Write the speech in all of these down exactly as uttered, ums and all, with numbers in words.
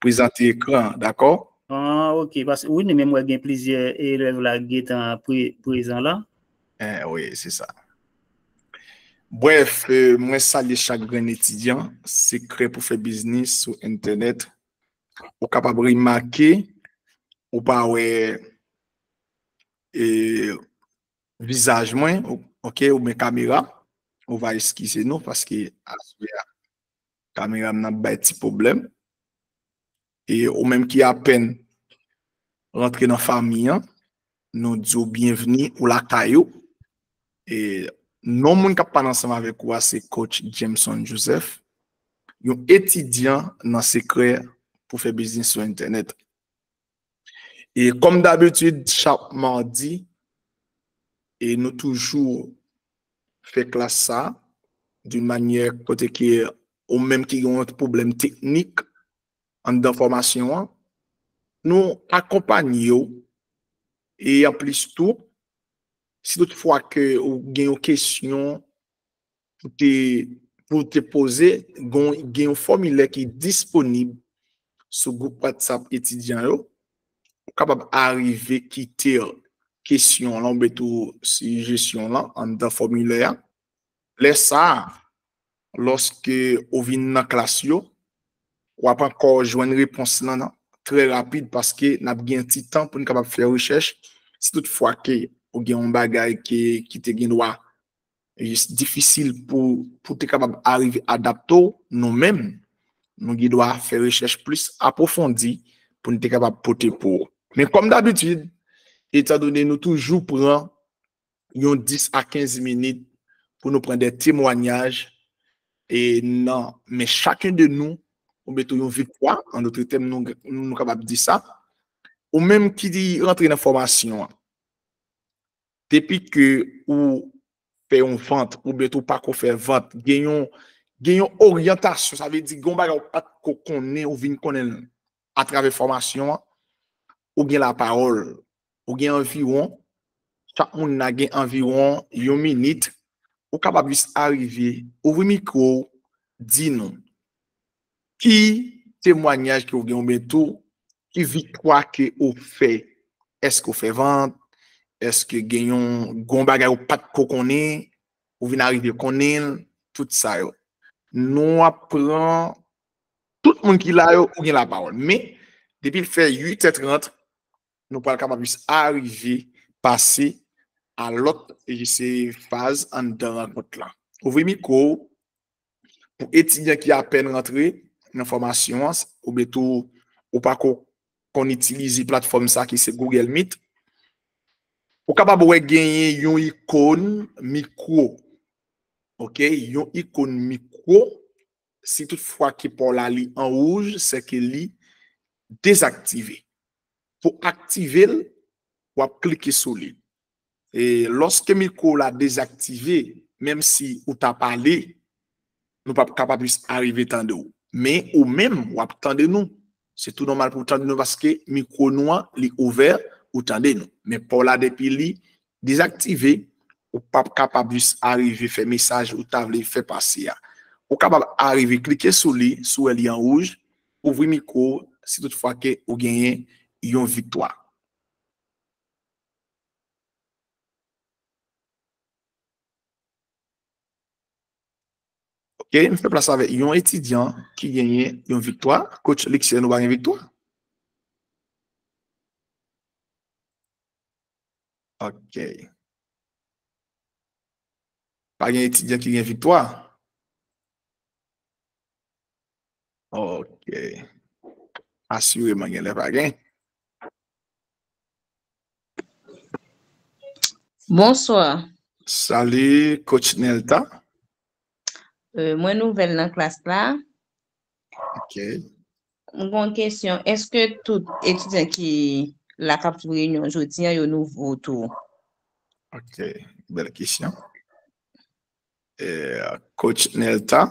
prezante ekran, dakò? Ah, ok. Paske wi, nou menm wè gen plizyè elèv la gentan pre, prezan la. Eh, wi, se sa. Brèf, euh, mwen salye chak grenn etidyan, sekrè pou fè biznis sou entènèt. Ou kapab remake, ou pa wè e, vizaj mwen, ok, oubyen kamera, ou va eskize nou paske aswè a, kamera m nan ap bay ti pwoblèm. E ou menm ki apèn rantre nan fanmi an, nou di w byenvni, ou lakay ou. E non moun k ap pale ansanm avèk ou a se coach Jameson Joseph, yon etidyan nan sekrè pou fè biznis sou entènèt. E kòm dabitid, chak madi, e nou toujou fè klas sa d'une manière kote ke ou menm ki gen yon pwoblèm teknik anndan fòmasyon an, nou akonpanye w. E anplis tou, si toutfwa ke ou gen yon kesyon pou te, pou te poze, gen, gen yon fòmilè ki disponib sou gwoup WhatsApp etidyan yo. Ou kapab arive kite kesyon lan oubyen tou sijesyon lan anndan fòmilè a. Lè sa a, lòske ou vin nan klas yo, w ap ankò jwenn repons lan trè rapid paske n ap gen ti tan pou n kapab fè rechèch. Si toutfwa ke ou gen yon bagay ke, ki te gen dwa jis difisil pou, pou te kapab arive adapte w, nou menm, nou gen dwa fè rechèch plis apwofondi pou n te kapab pote pou ou. Men kòm dabitid, etandone nou toujou pran yon dis a kenz minit pou nou pran de temwanyaj e nan men chaken de nou, ou mete yon viktwa, an dòt tèm, nou, nou kapab di sa, ou menm ki rantre nan fòmasyon an, depi ke ou fè yon vant, oubyen tou pako fè vant, gen yon, gen yon oryantasyon, sa vle di gen yon bagay ou pa t ko konnen, ou vin konnen l atravè fòmasyon an, ou gen lapawòl, ou gen anviwon, chak moun nan gen anviwon yon minit, ou kapab jis arive, ouvri mikwo w, di nou ki temwanyaj ke w gen oubyen tou ki viktwa ke ou fè. Èske ou fè vant? Èske gen yon, gen yon bagay ou pa t ko konnen, ou vin arive konnen l, tout sa yo. Nou ap pran tout moun ki la yo, ou gen lapawòl. Men, depi l fè uit è trant, nou pral kapab jis arive pase a lòt, e se faz anndan rankont lan. Ouvri mikwo w pou etidyan ki apèn rantre nan fòmasyon an, oubyen tou ou pako konn itilize platfòm sa ki se Google Meet. Ou kapab wè genyen yon ikòn mikwo. Ok, yon ikòn mikwo, si toutfwa ke pa w la li an wouj, se ke li dezaktive. Pou aktive l, w ap klike sou li. E lòske mikwo w la dezaktive, menm si ou ta pale, nou p ap kapab jis arive tande w. Men ou menm, w ap tande nou. Se tou nòmal pou w tande nou paske mikwo nou an, li ouvè, ou tande nou. Men pa w la depi li dezaktive, ou p ap kapab jis arive fè mesaj ou ta vle fè pase a. Ou kapab arive klike sou li, si w wè li an wouj, ouvri mikwo w, si toutfwa ke ou genyen yon viktwa. Ok, m fè plas avèk yon etidyan ki genyen yon viktwa. Coach Luxienne, ou pa gen viktwa? Ok. Pa gen etidyan ki gen viktwa? Ok. Asireman, genlè pa gen. Bonswa. Salut, coach Nelta. Euh, mwen nouvèl nan klas la. Ok. Mwen gen yon kesyon. Èske tout etidyan ki la k ap swiv reyinyon jodi an, yo nouvo tou? Ok, bèl kesyon. Eh, coach Nelta,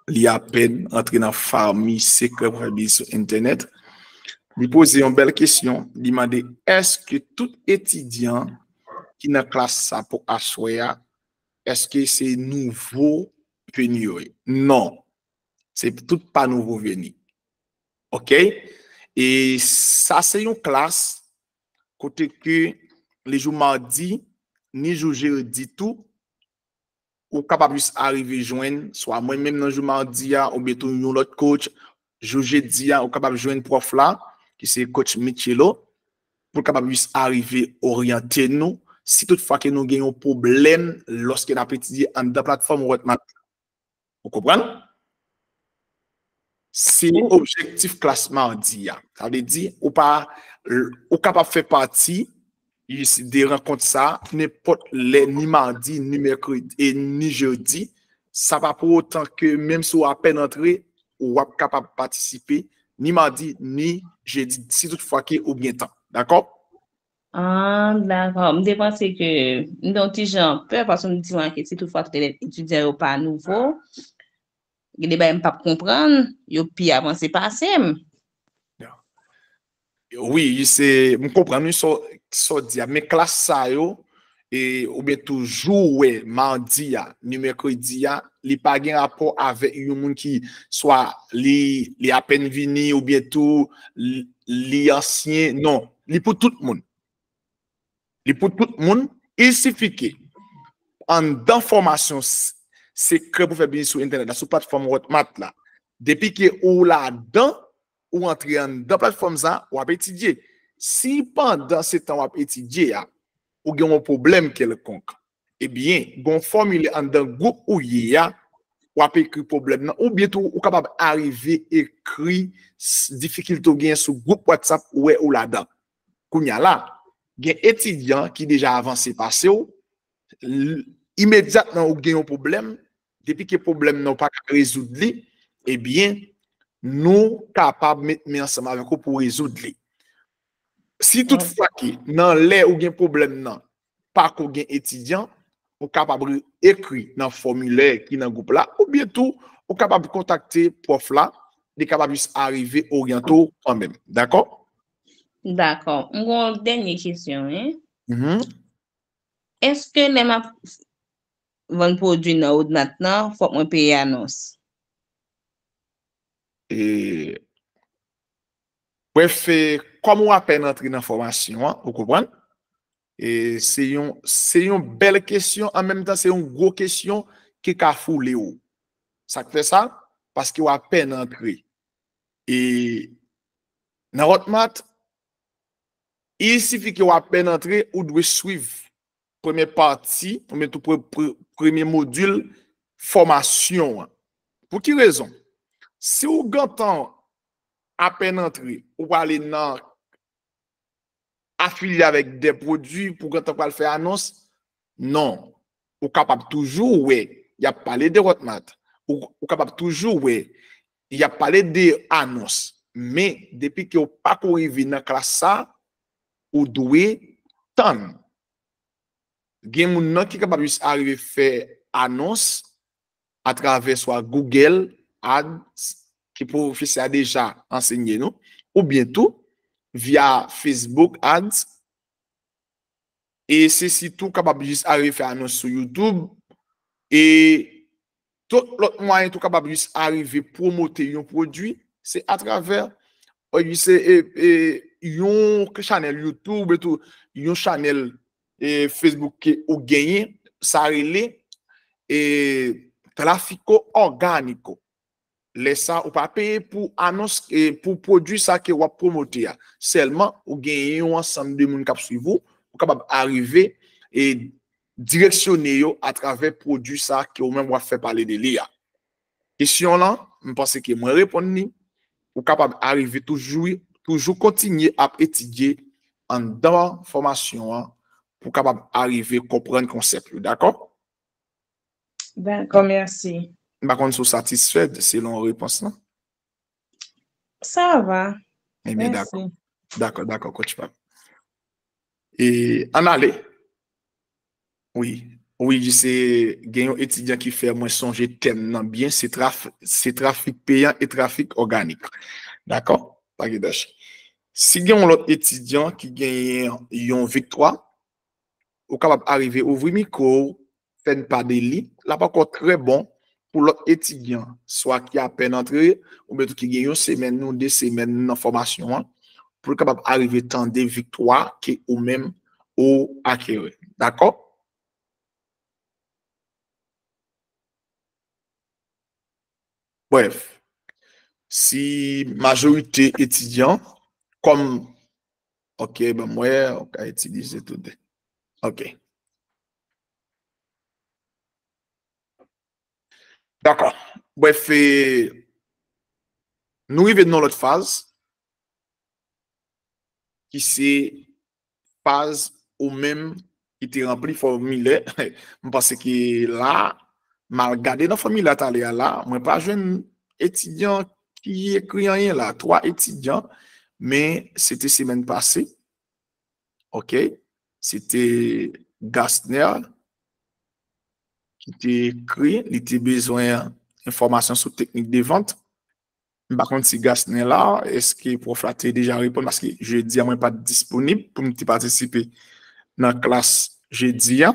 li apèn antre nan fanmi sekrè pou fè biznis sou entènèt. Li poze yon bèl kesyon. Li mande, èske tout etidyan ki nan klas sa pou aswè a, èske se nouvo veni yo ye? Non. Se tout pa nouvo veni. Ok? E sa se yon klas kote ke lejou madi, ni jou jedi tou, ou kapab jis arive jwenn, swa mwen menm nan jou madi a, oubyen tou yon lòt coach, jou jedi a, ou kapab jwenn pwòf la, ki se coach Michelo, pou l kapab jis arive oryante nou, si toutfwa ke nou gen yon pwoblèm lòske n ap etidye anndan platfòm Whatmat. Ou konprann? Se objektif klas madi a. Sa vle di, ou pa, ou kapab fè pati de rankont sa, nenpòt lè, ni madi, ni mèkredi, e ni jedi. Sa pa pou otan ke menm si w apèn antre, w ap kapab patisipe, ni madi, ni jedi, si toutfwa ke ou gen tan. Dakò? Ah, dakò. M te panse ke, m te yon ti jan pè, paske m di mwen ke si toutfwa tout elèv etidyan yo pa nouvo, gen de bagay m p ap konprann, yo pi avanse pase m. Wi, se, m konprann wi sa w di a, men klas sa yo, e, oubyen tou jou w wè madi a, ni mèkredi a, li pa gen rapò avèk yon moun ki swa li, li apèn vini oubyen tou li, li ansyen. Non, li pou tout moun. Li pou tout moun. Il sifi ke anndan fòmasyon sekrè pou fè biznis sou entènèt la, sou platfòm Whatmat la, depi ke ou ladan, ou antre anndan platfòm sa, w ap etidye. Si pandan se tan w ap etidye a, ou gen yon pwoblèm kèlkonk, ebyen, gen yon fòmilè anndan gwoup ou ye a, w ap ekri pwoblèm nan, oubyen tou ou kapab arive ekri difikilte w genyen sou gwoup WhatsApp ou wè ou ladan. Kounye a la, gen etidyan ki deja avanse pase w, imedyatman ou gen yon pwoblèm, depi ke pwoblèm nan ou pa ka rezoud li, ebyen, nou kapab met men ansanm avèk ou pou rezoud li. Si toutfwa ke nan lè ou gen pwoblèm nan, pa ko gen etidyan, ou kapab ekri nan fòmilè ki nan gwoup la, oubyen tou, ou kapab kontakte pwòf la, li kapab jis arive oryante w kanmenm. Dakò? Dakò. M gen yon dènye kesyon, wi. Èske lè m ap vann pwodui nan Whatmat nan, fòk mwen peye anons? E, brèf, kòm ou apèn antre nan fòmasyon an, ou konprann? E se yon, se yon bèl kesyon, an menm tan, se yon gwo kesyon ki ka foule w. Sa k fè sa? Paske w apèn antre. E nan Whatmat, il sifi ke w apèn antre, ou dwe swiv premye pati, oubyen tou pre-, pre-, premye modil fòmasyon an. Pou ki rezon? Si w gentan apèn antre, ou prale nan afilye avèk de pwodui pou gentan pral fè anons, non. Ou kapab toujou wè, y ap pale de Whatmat. Ou, ou kapab toujou wè, y ap pale de anons. Men, depi ke w pa ko rive nan klas sa, ou dwe tann. Gen moun nan ki kapab jis arive fè anons atravè swa Google Ads, ke pwofesè a deja ansenye nou, oubyen tou, via Facebook Ads, e se sitou kapab jis arive fè anons sou YouTube, e tout lòt mwayen tou kapab jis arive pwomote yon pwodui, se atravè, e, se, e, e, yon chanèl YouTube, e tou, yon chanèl, e, Facebook ke ou genyen, sa rele, e, tráfico orgánico. Lè sa, ou pa peye pou anons, e, pou pwodui sa ke w ap pwomote a. Sèlman, ou genyen yon ansanm de moun k ap swiv ou, ou kapab arive e direksyone yo atravè pwodui sa ke ou menm w ap fè pale de li a. Kesyon lan, m panse ke mwen reponn li. Ou kapab arive toujou, toujou kontinye ap etidye anndan fòmasyon an pou w kapab arive konprann konsèp yo, dakò? Dakò, mèsi. M pa konn si w satisfè selon repons lan. Sa va. Ebyen, dakò. Dakò, dakò, coach Pam. E, ann ale. Wi. Wi, se gen yon etidyan ki fè mwen sonje tèm nan byen, se traf-, se trafik peyan e trafik òganik. Dakò? Pa gen danger. Si gen yon lòt etidyan ki genyen yon viktwa, ou kapab arive ouvri mikwo w, fè n pa de li. L ap ankò trè bon pou lòt etidyan, swa ki apèn antre, oubyen tou ki gen yon semèn ou de semèn nan fòmasyon an, pou l kapab arive tande viktwa ke ou menm ou akeri. Dakò? Brèf, si majorite etidyan, kòm, ok, ban m wè, ou ka itilize tou de. Ok. Dakò. Brèf, e, nou rive nan lòt faz, ki se faz ou menm ki te ranpli fòmilè. M panse ke la, m al gade nan fòmilè talè a la, mwen pa jwenn etidyan ki ekri anyen la. Twa etidyan, men se te semèn pase. Ok? Se te Gasner ki te ekri, li te bezwen enfòmasyon sou teknik de vant. M pa konn si Gasner la, èske pwòf la te deja reponn, paske jedi a mwen pa t disponib pou m te patisipe nan klas jedi a.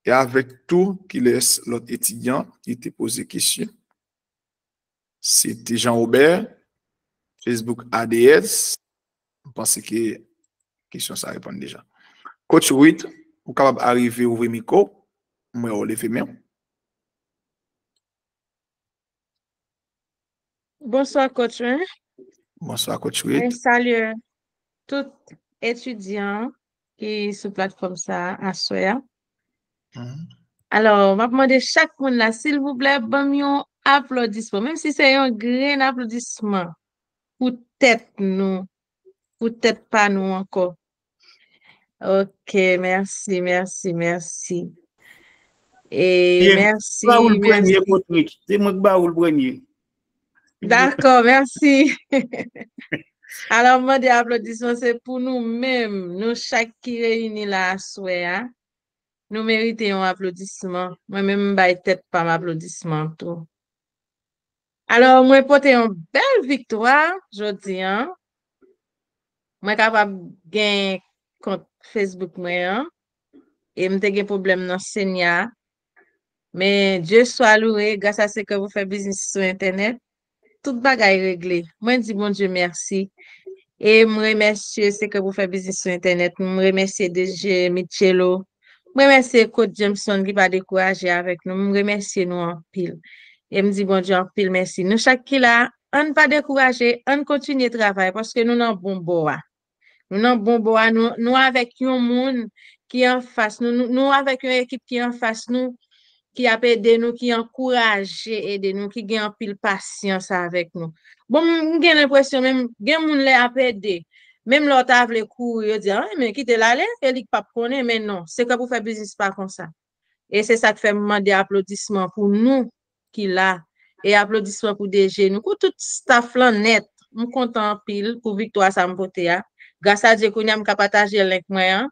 E avèk tou, kilès lòt etidyan ki te poze kesyon? Se te Jean Robert, Facebook A D S. M panse ke kesyon sa reponn deja. Coach Ruth, ou kapab arive ouvri mikwo. M wè w leve men w. Bonswa, coach, wi. Bonswa, coach Mwen Ruth. Salye tout etidyan ki sou platfòm sa a aswè a. Mhm. Alò, m ap mande chak moun la, silvouplè, ban m yon aplodisman, menm si se yon grenn aplodisman pou tèt nou, pou tèt pa nou ankò. Ok, mèsi, mèsi, mèsi. E Byen, mèsi, ba ou l premye, mèsi. Patrick. Se mwen ki ba ou l premye. Dakò, mèsi. Alò, m mande aplodisman, se pou nou menm, nou chak ki reyini la aswè a. Nou merite yon aplodisman. Mwen menm, m bay tèt pa m aplodisman tou. Alò, mwen pote yon bèl viktwa jodi a. Mwen kapab gen kont Facebook mwen an. E m te gen pwoblèm nan Senya. Men Dye swa louwe, gras a Sekrè pou fè biznis sou entènèt, tout bagay regle. Mwen di Bondye mèsi. E m remèsye Sekrè pou fè biznis sou entènèt. M remèsye D J Mitchelo. M remèsye Coach Jameson ki pa dekouraje avèk nou. M remèsye nou anpil. E m di Bondye anpil mèsi. Nou chak ki la, ann pa dekouraje, ann kontinye travay paske nou nan bon bò a. Nou nan bon bò a, nou, nou avèk yon moun ki anfas nou, nou, nou avèk yon ekip ki anfas nou, ki ap ede nou, ki ankouraje ede nou, ki gen anpil pasyans avèk nou. Bon, m gen lenpresyon menm, gen moun lè ap ede, menm lè w ta vle kouri, yo di, ah, men kite l ale, e li k p ap konnen, men non, sekrè pou fè biznis pa konsa. E se sa k fè m mande aplodisman pou nou ki la, e aplodisman pou D J nou, pou tout staff lan nèt. M kontan anpil pou viktwa sa m pote a. Gras a Dye, kounye a m ka pataje link mwen an.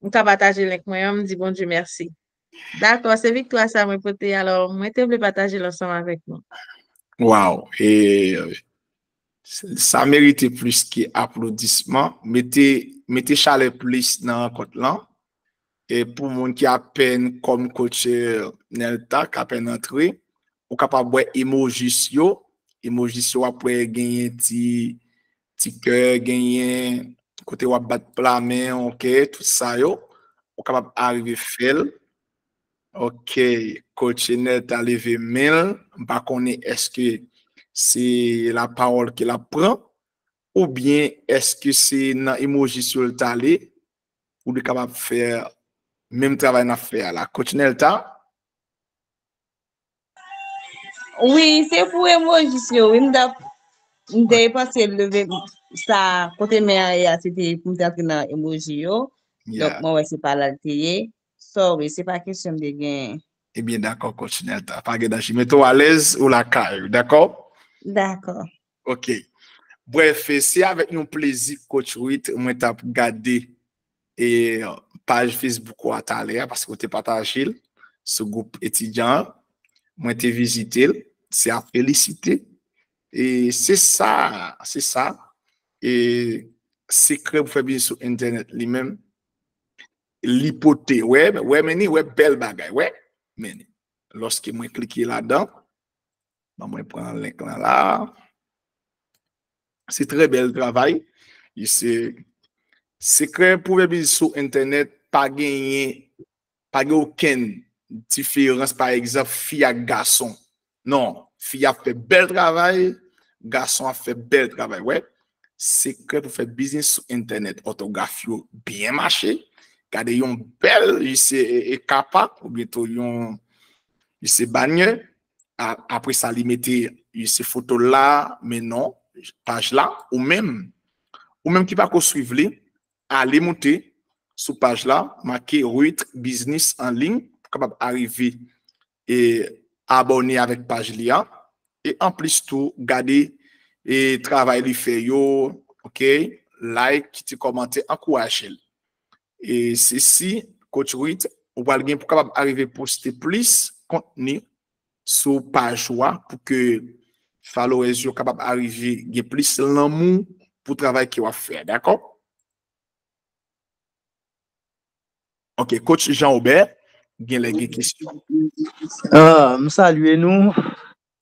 M ka pataje link mwen an, m di Bondye mèsi. Dakò, se viktwa sa mwen pote, alò mwen te vle pataje l ansanm avèk nou. Wow, e sa merite plis ke aplodisman. Mete, mete chalè plis nan rankont lan. E pou moun ki apèn kòm coach Nelta, k apèn antre, ou kapab wè emojis yo. Emojis yo, w ap wè genyen ti, ti kè, genyen kote w ap bat lamen, ok, tout sa yo. Ou kapab arive fè l. Ok, coach Nelta leve men l. M pa konnen èske se lapawòl ke l ap pran, oubyen èske se nan emojis yo l t ale, ou te kapab fè menm travay n ap fè a la. Coach Nelta? Wi, se pou emojis yo, wi, m t ap, m te panse leve sa kote men an ye a, se te pou m te antre nan emoji yo. Donk, mwen wè se pa la l te ye. Sorry, se pa kesyon m te genyen. Ebyen, dakò, coach Nelta. Pa gen danje. Mete w alèz, ou lakay ou, dakò? Dakò. Ok. Brèf, se avèk yon plezi, coach Ruth, mwen t ap gade e paj Facebook ou a talè a, paske ou te pataje l sou gwoup etidyan an. Mwen te vizite l, se a felisite. E se sa, se sa. E sekrè pou fè biznis sou entènèt li menm, li pote. Wè, wè, men ni, wè bèl bagay, wè, men ni. Lòske mwen klike ladan, ban mwen pran link lan la. Se trè bèl travay. E se sekrè pou fè biznis sou entènèt, pa genyen, pa gen okenn diferans, pa egzanp, fi ak gason. Non, fi ap fè bèl travay, gason ap fè bèl travay. Wè, sekrè pou fè biznis sou entènèt. Òtograf yo byen mache. Gade yon bèl, li se e, e kapa, oubyen tou yon, li se banyè. A- apre sa, li mete, li se foto la, men non, paj la, ou menm, ou menm ki pako swiv li, ale moute sou paj la, make Ruth Business en ligne, pou kapab arive e abòne avèk paj li a. E anplis tou, gade e travay li fè yo, ok? Like, kite kòmantè, ankouraje l. E se si, Coach Ruth, ou pral gen pou kapab arive poste plis kontni sou paj ou a pou ke followers yo kapab arive gen plis lanmou pou travay ke w ap fè, dakò? Ok, Coach Jean Robert, genlè gen kesyon. Ah, m salye nou.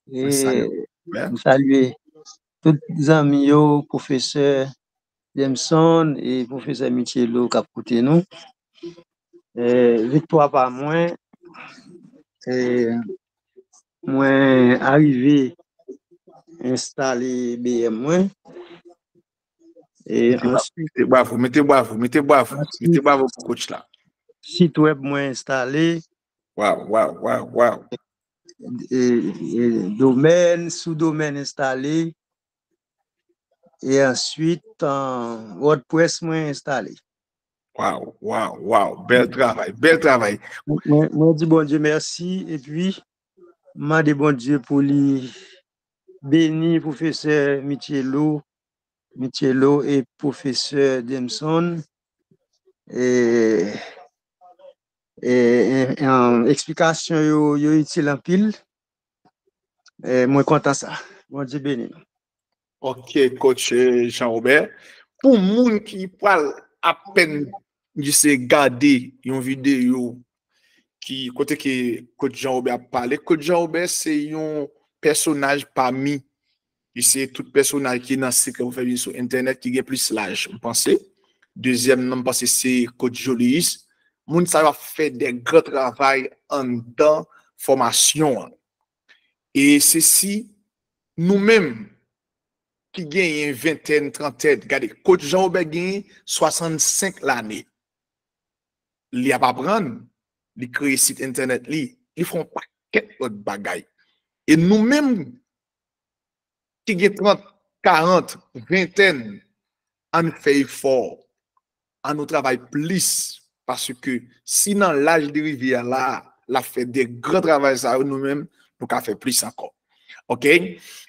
E m salye tout zanmi yo, pwofesè Jameson e pwofesè Michelo k ap koute nou. E, viktwa pa mwen, e, mwen arive enstale B M mwen. E answit, mete bravo, mete bravo, mete bravo, mete bravo pou coach la. Sit web mwen enstale. Wow, wow, wow, wow. E, e, domèn, sou domèn enstale. E answit, uh, WordPress mwen enstale. Wow, wow, wow. Bèl travay, bèl travay. Mwen, mwen di Bondye mèsi, epi mande Bondye pou li beni pwofesè Michelo, Michelo e pwofesè Jameson. E, e, e, e, eksplikasyon yo, yo itil anpil. E, mwen kontan sa. Bondye beni nou. Ok, coach, eh, Jean Robert. Pou moun ki pral apèn jis gade yon videyo ki kote ke coach Jean Robert ap pale, coach Jean Robert se yon pèsonaj pami, li se tout pèsonaj ki nan sekrè pou fè biznis sou entènèt ki gen plis laj, m panse. Dezyèm nan, m panse se coach Jolius. Moun sa yo ap fè de gran travay anndan fòmasyon an. E se si nou menm ki genyen ventèn, trantèn, gade, coach Jean Robert genyen swasannsenk lane. Li ap aprann, li kreye sit entènèt li, li fè yon pakèt lòt bagay. E nou menm ki gen trant, karant, ventèn, ann fè efò, ann nou travay plis, paske si nan laj li rive a la, l ap fè de gran travay sa yo, nou menm, nou ka fè plis ankò. Ok?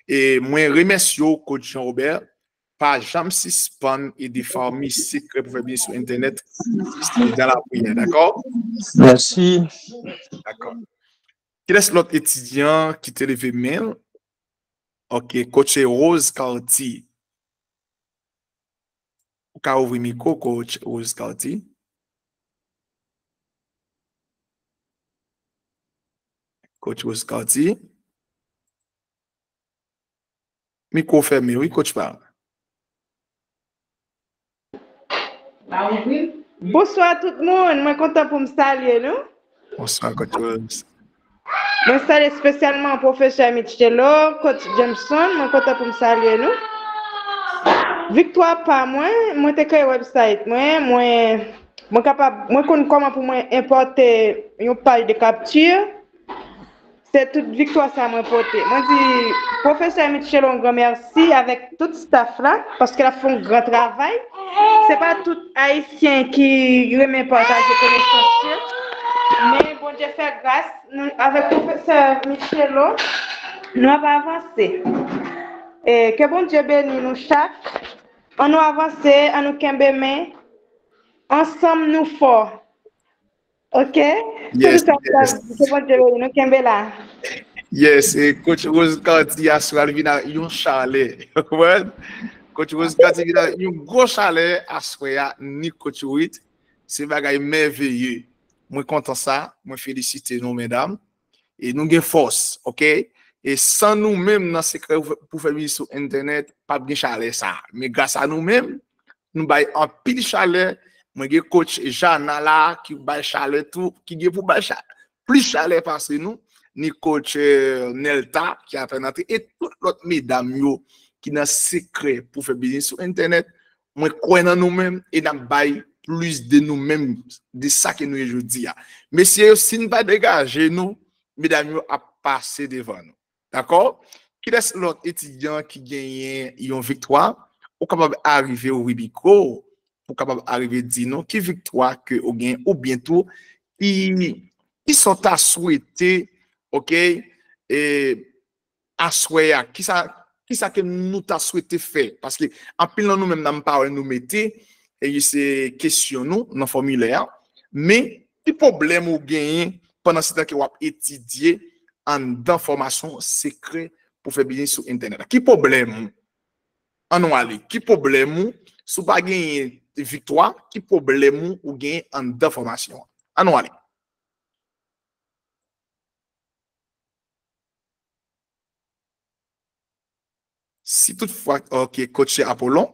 E mwen remèsye w, coach Jean Robert, pa janm sispann ede fanmi sekrè pou fè biznis sou entènèt, dan lapriyè, dakò? Mèsi. Dakò. Kilès lòt etidyan ki te leve men l? Ok, coach Rose Carty. Ou ka ouvri mikwo, coach Rose Carty. Coach Rose Carty. Mikwo fèmen, wi, coach pa. Bonswa tout moun, mwen kontan pou m salye nou. Bonswa, coach Rose. Mwen salye espesyalman pwofesè Michelo, coach Jameson, mwen kontan pou m salye nou. Viktwa pa mwen, mwen te kreye website mwen, mwen mwen kapab, mwen konn kòman pou mwen enpòte yon paj de kapti. Se tout viktwa sa mwen pote. Mwen di pwofesè Michelo yon gran mèsi avèk tout staff la, paske l ap fè yon gran travay. Se pa tout ayisyen ki renmen pataje konesans yo. Men Bondye fè gras, nou, avèk pwofesè Michelo, nou ap avanse. E ke Bondye beni nou chak. Ann nou avanse, ann nou kenbe men. Ansanm nou fò. Ok? Yes, yes. Ke Bondye beni nou, kenbe la. Yes, e coach Rose Carty aswè a li vin ak yon chalè. Coach Rose Carty vin ak yon gwo chalè aswè a, ni coach Ruth. Se bagay mèveye. Mwen kontan sa, mwen felisite nou, medam. E nou gen fòs, oke? E san nou menm nan sekrè pou fè, pou fè biznis sou entènèt, p ap gen chalè sa. Men gras a nou menm, nou bay anpil chalè. Mwen gen coach Jana la ki bay chalè tou, ki gen pou bay chalè, plis chalè pase nou. Ni coach, eh, Nelta ki apèn antre, e tout lòt medam yo ki nan sekrè pou fè biznis sou entènèt. Mwen kwè nan nou menm e n ap bay plis de nou menm, de sa ke nou ye jodi a. Mesye yo, si n pa degaje nou, medam yo ap pase devan nou. Dakò? Kilès lòt etidyan ki genyen yon viktwa? Ou kapab arive ouvri mikwo, ou kapab arive di nou ki viktwa ke ou gen, oubyen tou ki, ki sa w ta swete, oke, e, aswè a, kisa, kisa ke nou ta swete fè? Paske anpil nan nou menm nan pawòl nou mete, e se kesyon nou nan fòmilè a. Men, ki pwoblèm ou genyen pandan se tan ke w ap etidye anndan fòmasyon sekrè pou fè biznis sou entènèt la? Ki pwoblèm ou? Ann nou ale. Ki pwoblèm ou? Si w pa genyen viktwa, ki pwoblèm ou, ou genyen anndan fòmasyon an? Ann nou ale. Si toutfwa, oke, coach Apollon.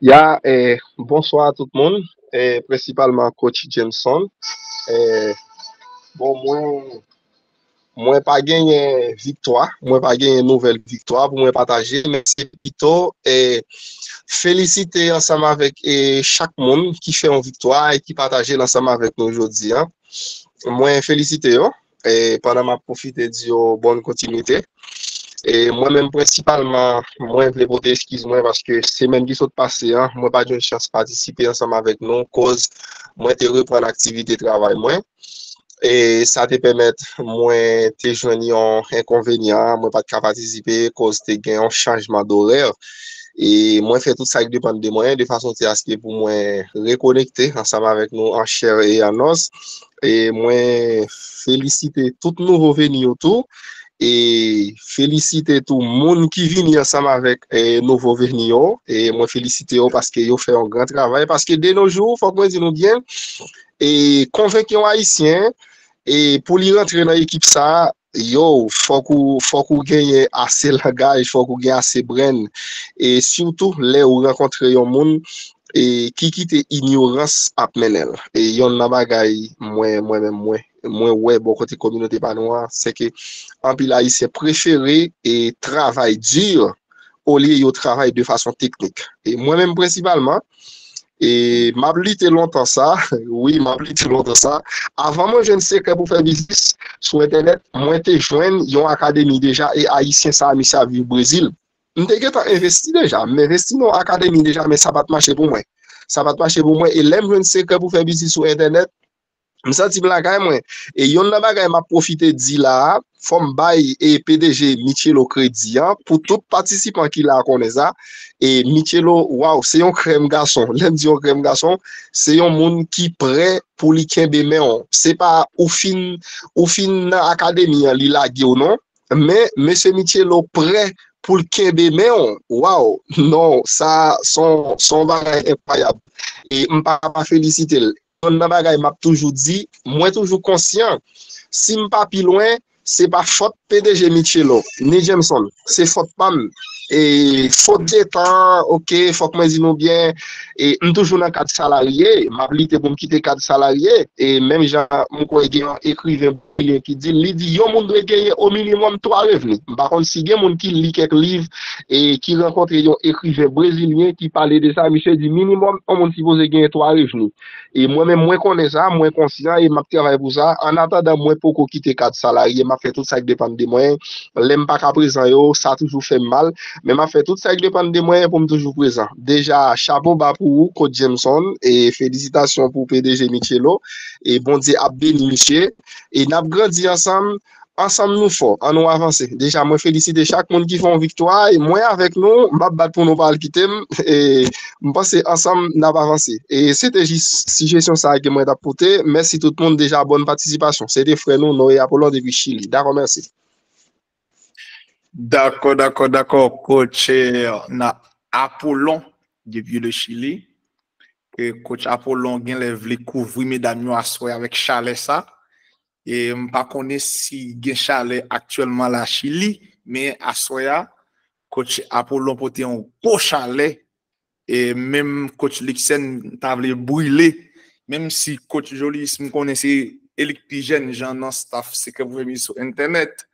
Ya, eh, bonswa a tout moun, eh, prensipalman coach Jameson. Eh, bon, mwen, mwen pa genyen viktwa, mwen pa genyen nouvèl viktwa pou mwen pataje, men se pito, eh, felisite ansanm avèk, eh, chak moun ki fè yon viktwa e ki pataje l ansanm avèk nou jodi a. Mwen felisite yo, e pandan m ap pwofite di yo bòn kontinite. E mwen menm prensipalman, mwen vle pote eskiz mwen paske semèn ki sot pase an, mwen pa t jwenn chans patisipe ansanm avèk nou, koz mwen te reprann aktivite travay mwen. E sa te pèmèt mwen te jwenn yon enkonvenyan, mwen pa t ka patisipe koz te gen yon chanjman dorè. E mwen fè tout sa k depann de mwen, de fason te aske pou mwen rekonekte ansanm avèk nou an chè e an os. E mwen felisite tout nouvo veni yo tou. E felisite tou moun ki vini ansanm avèk, e, nouvo veni yo. E mwen felisite yo paske yo fè yon gran travay. Paske de nos jours, fòk mwen di nou byen, e konvenk yon Ayisyen, e pou li rantre nan ekip sa, yo, fòk ou, fòk ou genyen ase langaj, fòk ou gen ase brenn. E sitou lè ou rankontre yon moun, e ki kite inyorans ap mennen l. E yonn nan bagay mwen, mwen menm, mwen, mwen wè bò kote kominote pa nou an, se ke anpil Ayisyen prefere e travay di olye yo travay de fason teknik. E mwen menm prensipalman, e m ap lite lontan sa, wi, m ap lite lontan sa. Avan mwen jwenn sekrè pou fè biznis sou entènèt, mwen te jwenn yon akademi deja, e Ayisyen sa a, misye ap viv Brezil. M te gentan envesti deja, m envesti nan yon akademi deja, men sa pa t mache pou mwen. Sa pa t mache pou mwen, e lè m jwenn sekrè pou fè biznis sou entènèt, m santi m lakay mwen. E yonn nan bagay m ap pwofite di la a, fò m bay, e, P D G Michelo kredi an, pou tout patisipan ki la a konnen sa. E Michelo, waw, se yon krèm gason. Lè m di yon krèm gason, se yon moun ki prè pou li kenbe men w. Se pa ou fin, ou fin nan akademi an, li lage w non. Men, mesye Michelo prè pou l kenbe men w. Waw, non, sa, se yon, se yon bagay enkwayab. E m pa ka pa felisite l. Yonn nan bagay m ap toujou di, mwen toujou konsyan, si m pa pi lwen, se pa fòt P D G Michelo, ni Jameson, se fòt pa m. E fot de tan, oke, fòk mwen di nou byen, e m toujou nan kad salarye, m ap lite pou m kite kad salarye, e menm jan m kwè gen yon ekriven brezilyen ki di l, li di yon moun dwe genyen o minimòm twa revni. M pa konn si gen moun ki li kèk liv e ki rankontre yon ekriven brezilyen ki pale de sa, misye di minimòm yon moun sipoze genyen twa revni. E mwen menm, mwen konnen sa, mwen konsyan e m ap travay pou sa. Annatandan, mwen poko kite kad salarye, m ap fè tout sa k depann de mwen. Lè m pa ka prezan yo, sa toujou fè m mal. Men m ap fè tout sa k depann de mwen pou m toujou prezan. Deja, chapo ba pou ou, Coach Jameson, e felisitasyon pou P D G Michelo. E Bondye ap beni misye. E n ap grandi ansanm. Ansanm nou fò, ann nou avanse. Deja, mwen felisite chak moun ki fè yon viktwa, e mwen avèk nou, m ap bat pou nou pa al kite m, e m panse ansanm n ap avanse. E se te jis sijesyon sa a ke mwen t ap pote. Mèsi tout moun, deja bòn patisipasyon. Se te frè nou, Noé Apollon depi Chili. Dakò, mèsi. Dakò, dakò, dakò, coach, eh, na Apollon depi le Chili. Ke coach Apollon genlè vle kouvri medam yo aswè avèk chalè sa. E m pa konnen si gen chalè aktyèlman la Chili, men aswè a, coach Apollon pote yon gwo chalè. E menm coach Luxen ta vle brile. Menm si coach Jolis, m konnen se e li k pi jèn jan nan staff Sekrè pou fè biznis sou entènèt.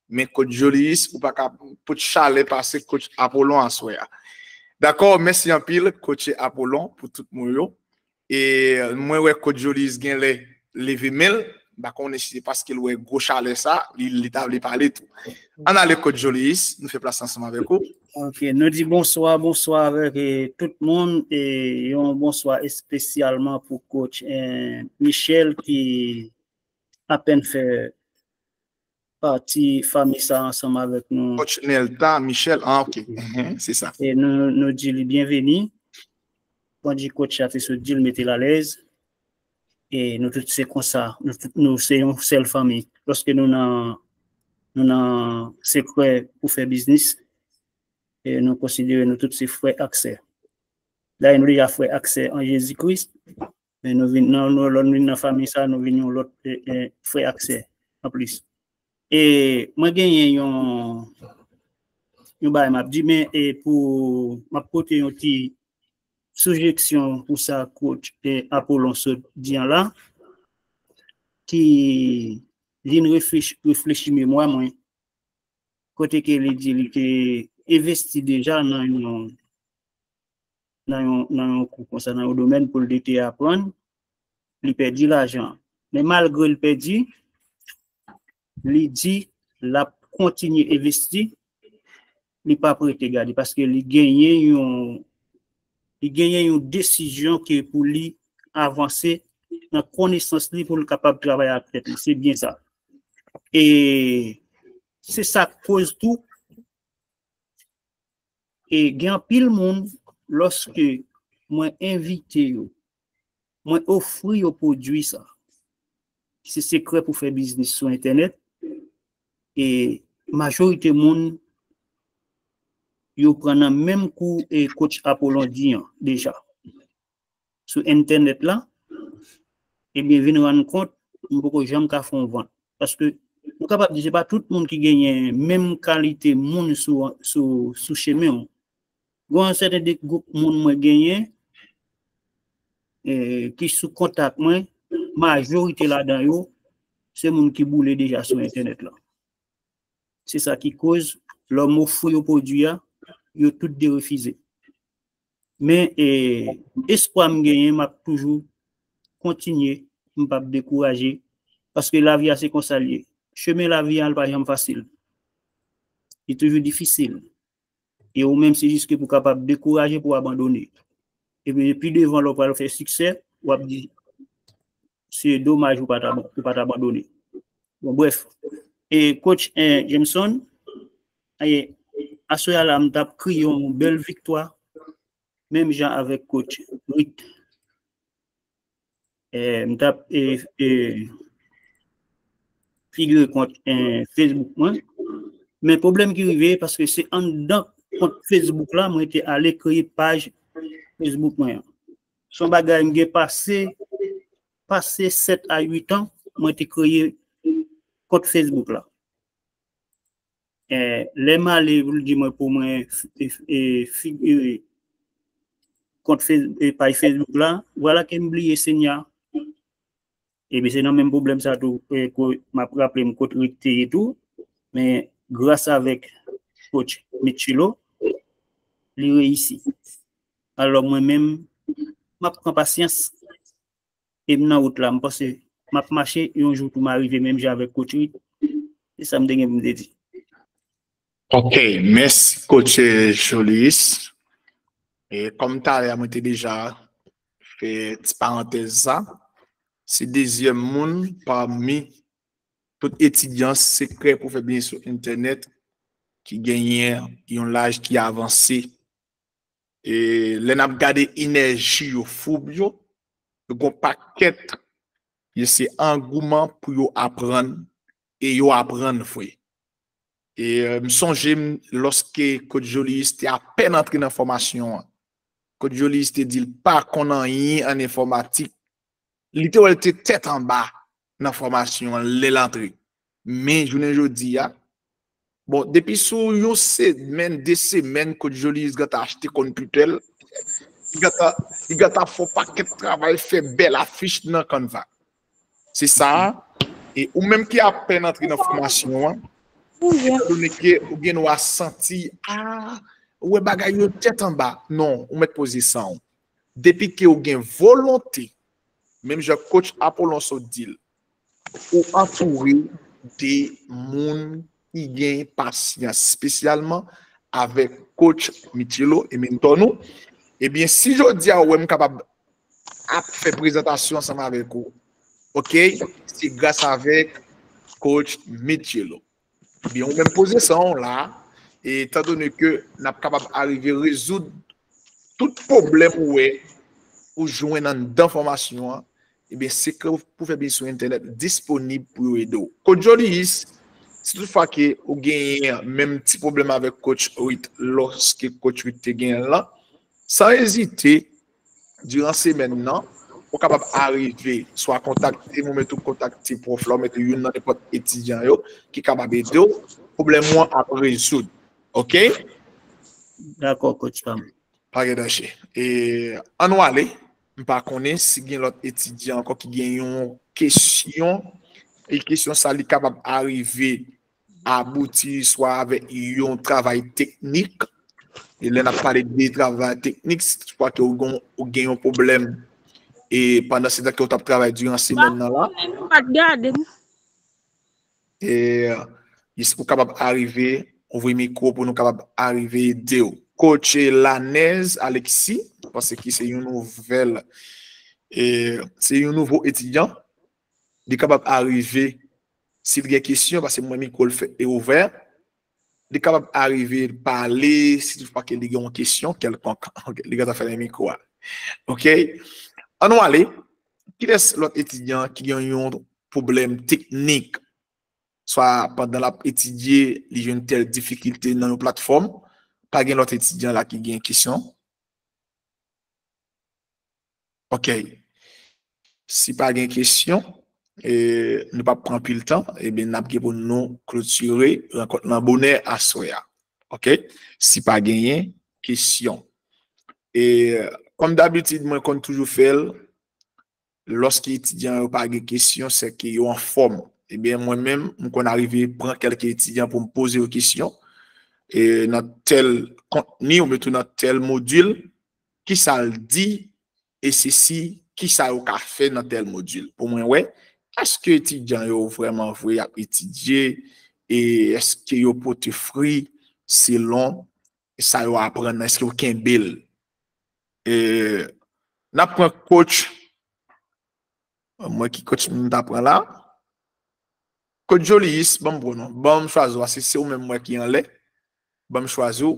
Men coach Jolis, ou pa ka pot chalè pase coach Apollon aswè a. Dakò, mèsi anpil coach Apollon pou tout mo yo. E mwen wè coach Jolis genlè leve men l. M pa konnen si se paske l wè gwo chalè sa, li, li ta vle pale tou. Ann ale coach Jolis, nou fè plas ansanm avèk ou. Ok, nou di bonswa, bonswa avèk eh, tout moun. E yon bonswa espesyalman pou coach eh, Michel ki apèn fè pati fanmi sa ansanm avèk nou. Coach Nelta, Michel, ah ok, mhm, se sa. E nou, nou di li byenveni. Pandan coach a te sot di l mete l alèz. E nou tout se konsa, nou, tout, nou se yon sèl fanmi. Lòske nou nan, nou nan sekrè pou fè biznis, e nou konsidere nou tout se frè ak sè. Dayè nou deja frè ak sè an Jezi Kris, men nou vin nan nou lòt vin nan fanmi sa, nou vin yon lòt e, e, frè ak sè anplis. E mwen genyen yon yon bagay m ap di, men e pou m ap pote yon ti sijesyon pou sa coach e Apollon sot di an la, ki vin reflechi, reflechi memwa mwen, kote ke li di li te envesti deja nan yon nan yon, nan yon kou konsa, nan yon domèn pou l te aprann, li pèdi lajan. Men malgre l pèdi, li di l ap kontinye envesti, li p ap rete gade, paske li genyen yon li genyen yon desizyon ke pou li avanse nan konesans li pou l kapab travay ak tèt li. Se byen sa. E se sa k koz tou, e gen anpil moun, lòske mwen envite yo, mwen ofri yo pwodui sa, se sekrè pou fè biznis sou entènèt, e majorite moun yo pran nan menm kou e coach Apollon di an deja sou entènèt la, ebyen vin rann kont m poko janm ka fè yon vant. Paske ou kapab di se pa tout moun ki genyen menm kalite moun sou, sou, sou chemen w. Gen yon sèten de gwoup moun mwen genyen eh, ki sou kontak mwen, majorite ladan yo, se moun ki boule deja sou entènèt la. Se sa ki koz lè m ofri yo pwodui a, yo tout de refize. Men eh, espwa m genyen, m ap toujou kontinye, m p ap dekouraje, paske lavi a se konsa l ye. Chemen lavi a, l pa janm fasil. Li toujou difisil. E ou menm, se jis ke pou kapab dekouraje, pou abandone. Epi pi devan, lè w pral fè siksè, w ap di, se domaj ou pa t abandone. Bon, bref. E coach eh, Jameson, eh, aswè a la, m t ap kriye yon bèl viktwa, menm jan avèk coach Rick. Eh, m t ap eh, eh, figire kont eh, Facebook mwen. Men pwoblèm ki rive, paske se anndan kont Facebook la, mwen te ale kreye paj Facebook mwen an. Se yon bagay m gen pase, pase sèt a uit an, mwen te kreye kont Facebook la. Eh, lè m ale pou l di mwen pou mwen eh, eh, figire kont Face- eh, paj Facebook la, vwala ke m bliye Senya. Ebyen, se nan menm pwoblèm sa tou, eh, ke m ap raple m kot Rick te ye tou, men gras avèk coach Mitchilo, li reyisi. Alò mwen menm, m ap pran pasyans, e m nan wout la, m panse m ap mache, yon jou tou m a rive menm jan avèk coach Rick. Se sa m te gen pou m te di. Ok, mèsi coach Jolis. E kòm talè a mwen te deja fè ti parantèz sa, se dezyèm moun pami tout etidyan sekrè pou fè biznis sou entènèt ki genyen yon laj ki avanse. E lè n ap gade enèji yo, foub yo, yo gon pakèt, yo se angouman pou yo aprann, e yo aprann vre. E euh, m sonje m lòske Coach Jolis te apèn antre nan fòmasyon an. Coach Jolis te di l pa konn anyen an enfòmatik. Li te wè l te tèt anba. nan fòmasyon an lè l antre. Men jounen jodi a, bon, depi sou yon semèn, de semèn, Coach Jolis gentan achte konpitè l, li gentan, li gentan fè yon pakèt travay, fè bèl afich nan Canva. Se sa, e ou menm ki apèn antre nan fòmasyon an, etandone ke ou gen dwa santi, a, ou wè bagay yo tèt anba. Non, ou mèt poze san w. Depi ke ou gen volonte, menm jan coach Apollon sot di l, ou antoure de moun ki gen pasyans, espesyalman avèk coach Michelo e mentor nou. Ebyen, si jodi a ou wè m kapab ap fè prezantasyon ansanm avèk ou, ok, se gras avèk coach Michelo. Ebyen, ou menm poze san w la, etandone ke n ap kapab arive rezoud tout pwoblèm ou wè ou jwenn anndan fòmasyon an, ebyen, sekrè pou fè biznis sou entènèt disponib pou yo ede w. Coach Jolis, si toutfwa ke ou genyen menm ti pwoblèm avèk coach Ruth, lòske coach Ruth te genyen l lan, san ezite, diran semèn nan, ou kapab arive swa kontakte m, ou mete ou kontakte pwòf la, ou mete youn nan nenpòt etidyan yo ki kapab ede w, pwoblèm ou an ap rezoud. Ok? Dakò, coach pa m. Pa gen danje. E, ann nou ale. M pa konnen si gen lòt etidyan ankò ki gen yon kesyon, e kesyon sa li kapab arive abouti swa avèk yon travay teknik. E lè n ap pale de travay teknik, se toutfwa ke ou gen, ou gen yon pwoblèm, e pandan se tan ke ou t ap travay diran semèn nan la. Nou pa t gade m. E, jis pou kapab arive, ouvri mikwo pou nou kapab arive ede w. Coach Lanez Alexis, m panse ki se yon nouvèl, e, se yon nouvo etidyan. Li kapab arive, si l gen kesyon, paske mwen mikwo l fèt e ouvè, li kapab arive pale, si toutfwa ke li gen yon kesyon kèlkonk. Ok, li gentan fèmen mikwo a. Ok? Ann nou ale. Kilès lòt etidyan ki gen yon pwoblèm teknik, swa pandan l ap etidye, li jwenn tèl difikilte nan yon platfòm? Pa gen lòt etidyan la ki gen kesyon? Ok. Si pa gen kesyon, e, nou p ap pran anpil tan, ebyen, n ap gen pou nou klotire rankont lan bonè aswè a. Ok? Si pa genyen kesyon. E, kòm dabitid, mwen konn toujou fè l, lòske etidyan yo pa gen kesyon, se ke yo anfòm. Ebyen, mwen menm, m konn arive pran kèlke etidyan pou m poze yo kesyon, e, nan tèl kontni oubyen tou nan tèl modil, kisa l di, e sesi, kisa yo ka fè nan tèl modil. Pou mwen wè, èske etidyan yo vrèman vre y ap etidye, e èske yo pote fwi selon sa yo aprann nan, èske yo kenbe l? E, n ap pran coach, mwen ki coach m ta pran la. Coach Jolius, ban m pran non. Ban m chwazi w, se, se ou menm mwen ki anlè. Ban m chwazi w.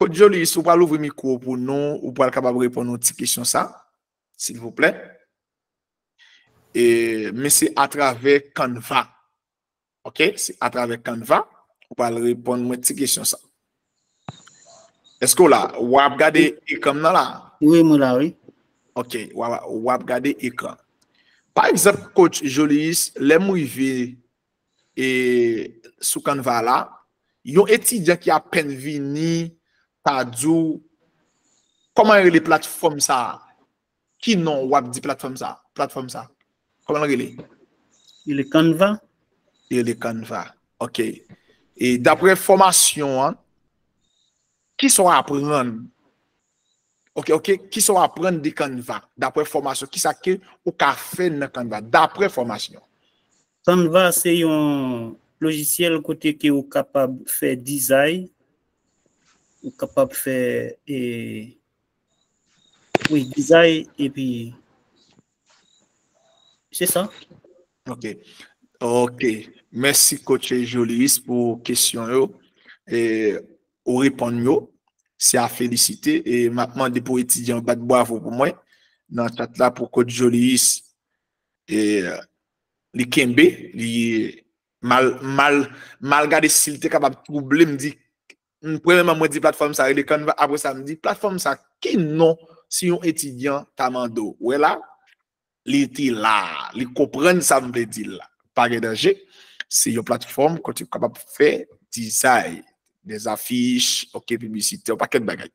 Coach Jolius, ou pral ouvri mikwo pou nou, ou pral kapab reponn yon ti kesyon sa, silvouplè. E, men se atravè Canva. Ok, se atravè Canva, ou pral reponn mwen ti kesyon sa. Èske w la? W ap gade ekran m nan la? Wi, mwen la, wi. Ok, w ap, w ap gade ekran. Pa egzanp, coach Jolius, lè m rive e, sou Canva la, yon etidyan ki apèn vini, ta di w, kòman rele platfòm sa a? Ki non w ap di platfòm sa a? Platfòm sa a. Kòman l rele? Li rele Canva. Li rele Canva. Ok. E daprè fòmasyon an, kisa w aprann? Ok, ok. Kisa w aprann de Canva? Daprè fòmasyon, kisa ke ou ka fè nan Canva? Daprè fòmasyon. Canva se yon lojisyèl kote ke ou kapab fè dizay, ou kapab fè, e, wi, dizay, epi se sa. Ok. Ok. Mèsi, coach Jolius, pou kesyon yo. E, ou reponn yo. Se a felisite. E m ap mande pou etidyan yo bat bwavo pou mwen nan chat la pou coach Jolius. E, li kenbe, li mal, mal, mal gade si l te kapab twouble m, di, m, premyèman, mwen di platfòm sa rele Canva, apre sa, m di, platfòm sa, ki non si yon etidyan ta mande w? Ou wè la? li te la, li konprann sa m vle di l la. Pa gen danje. Se yon platfòm kote w kapab fè dizay, dè afich, ok, piblisite, yon pakèt bagay.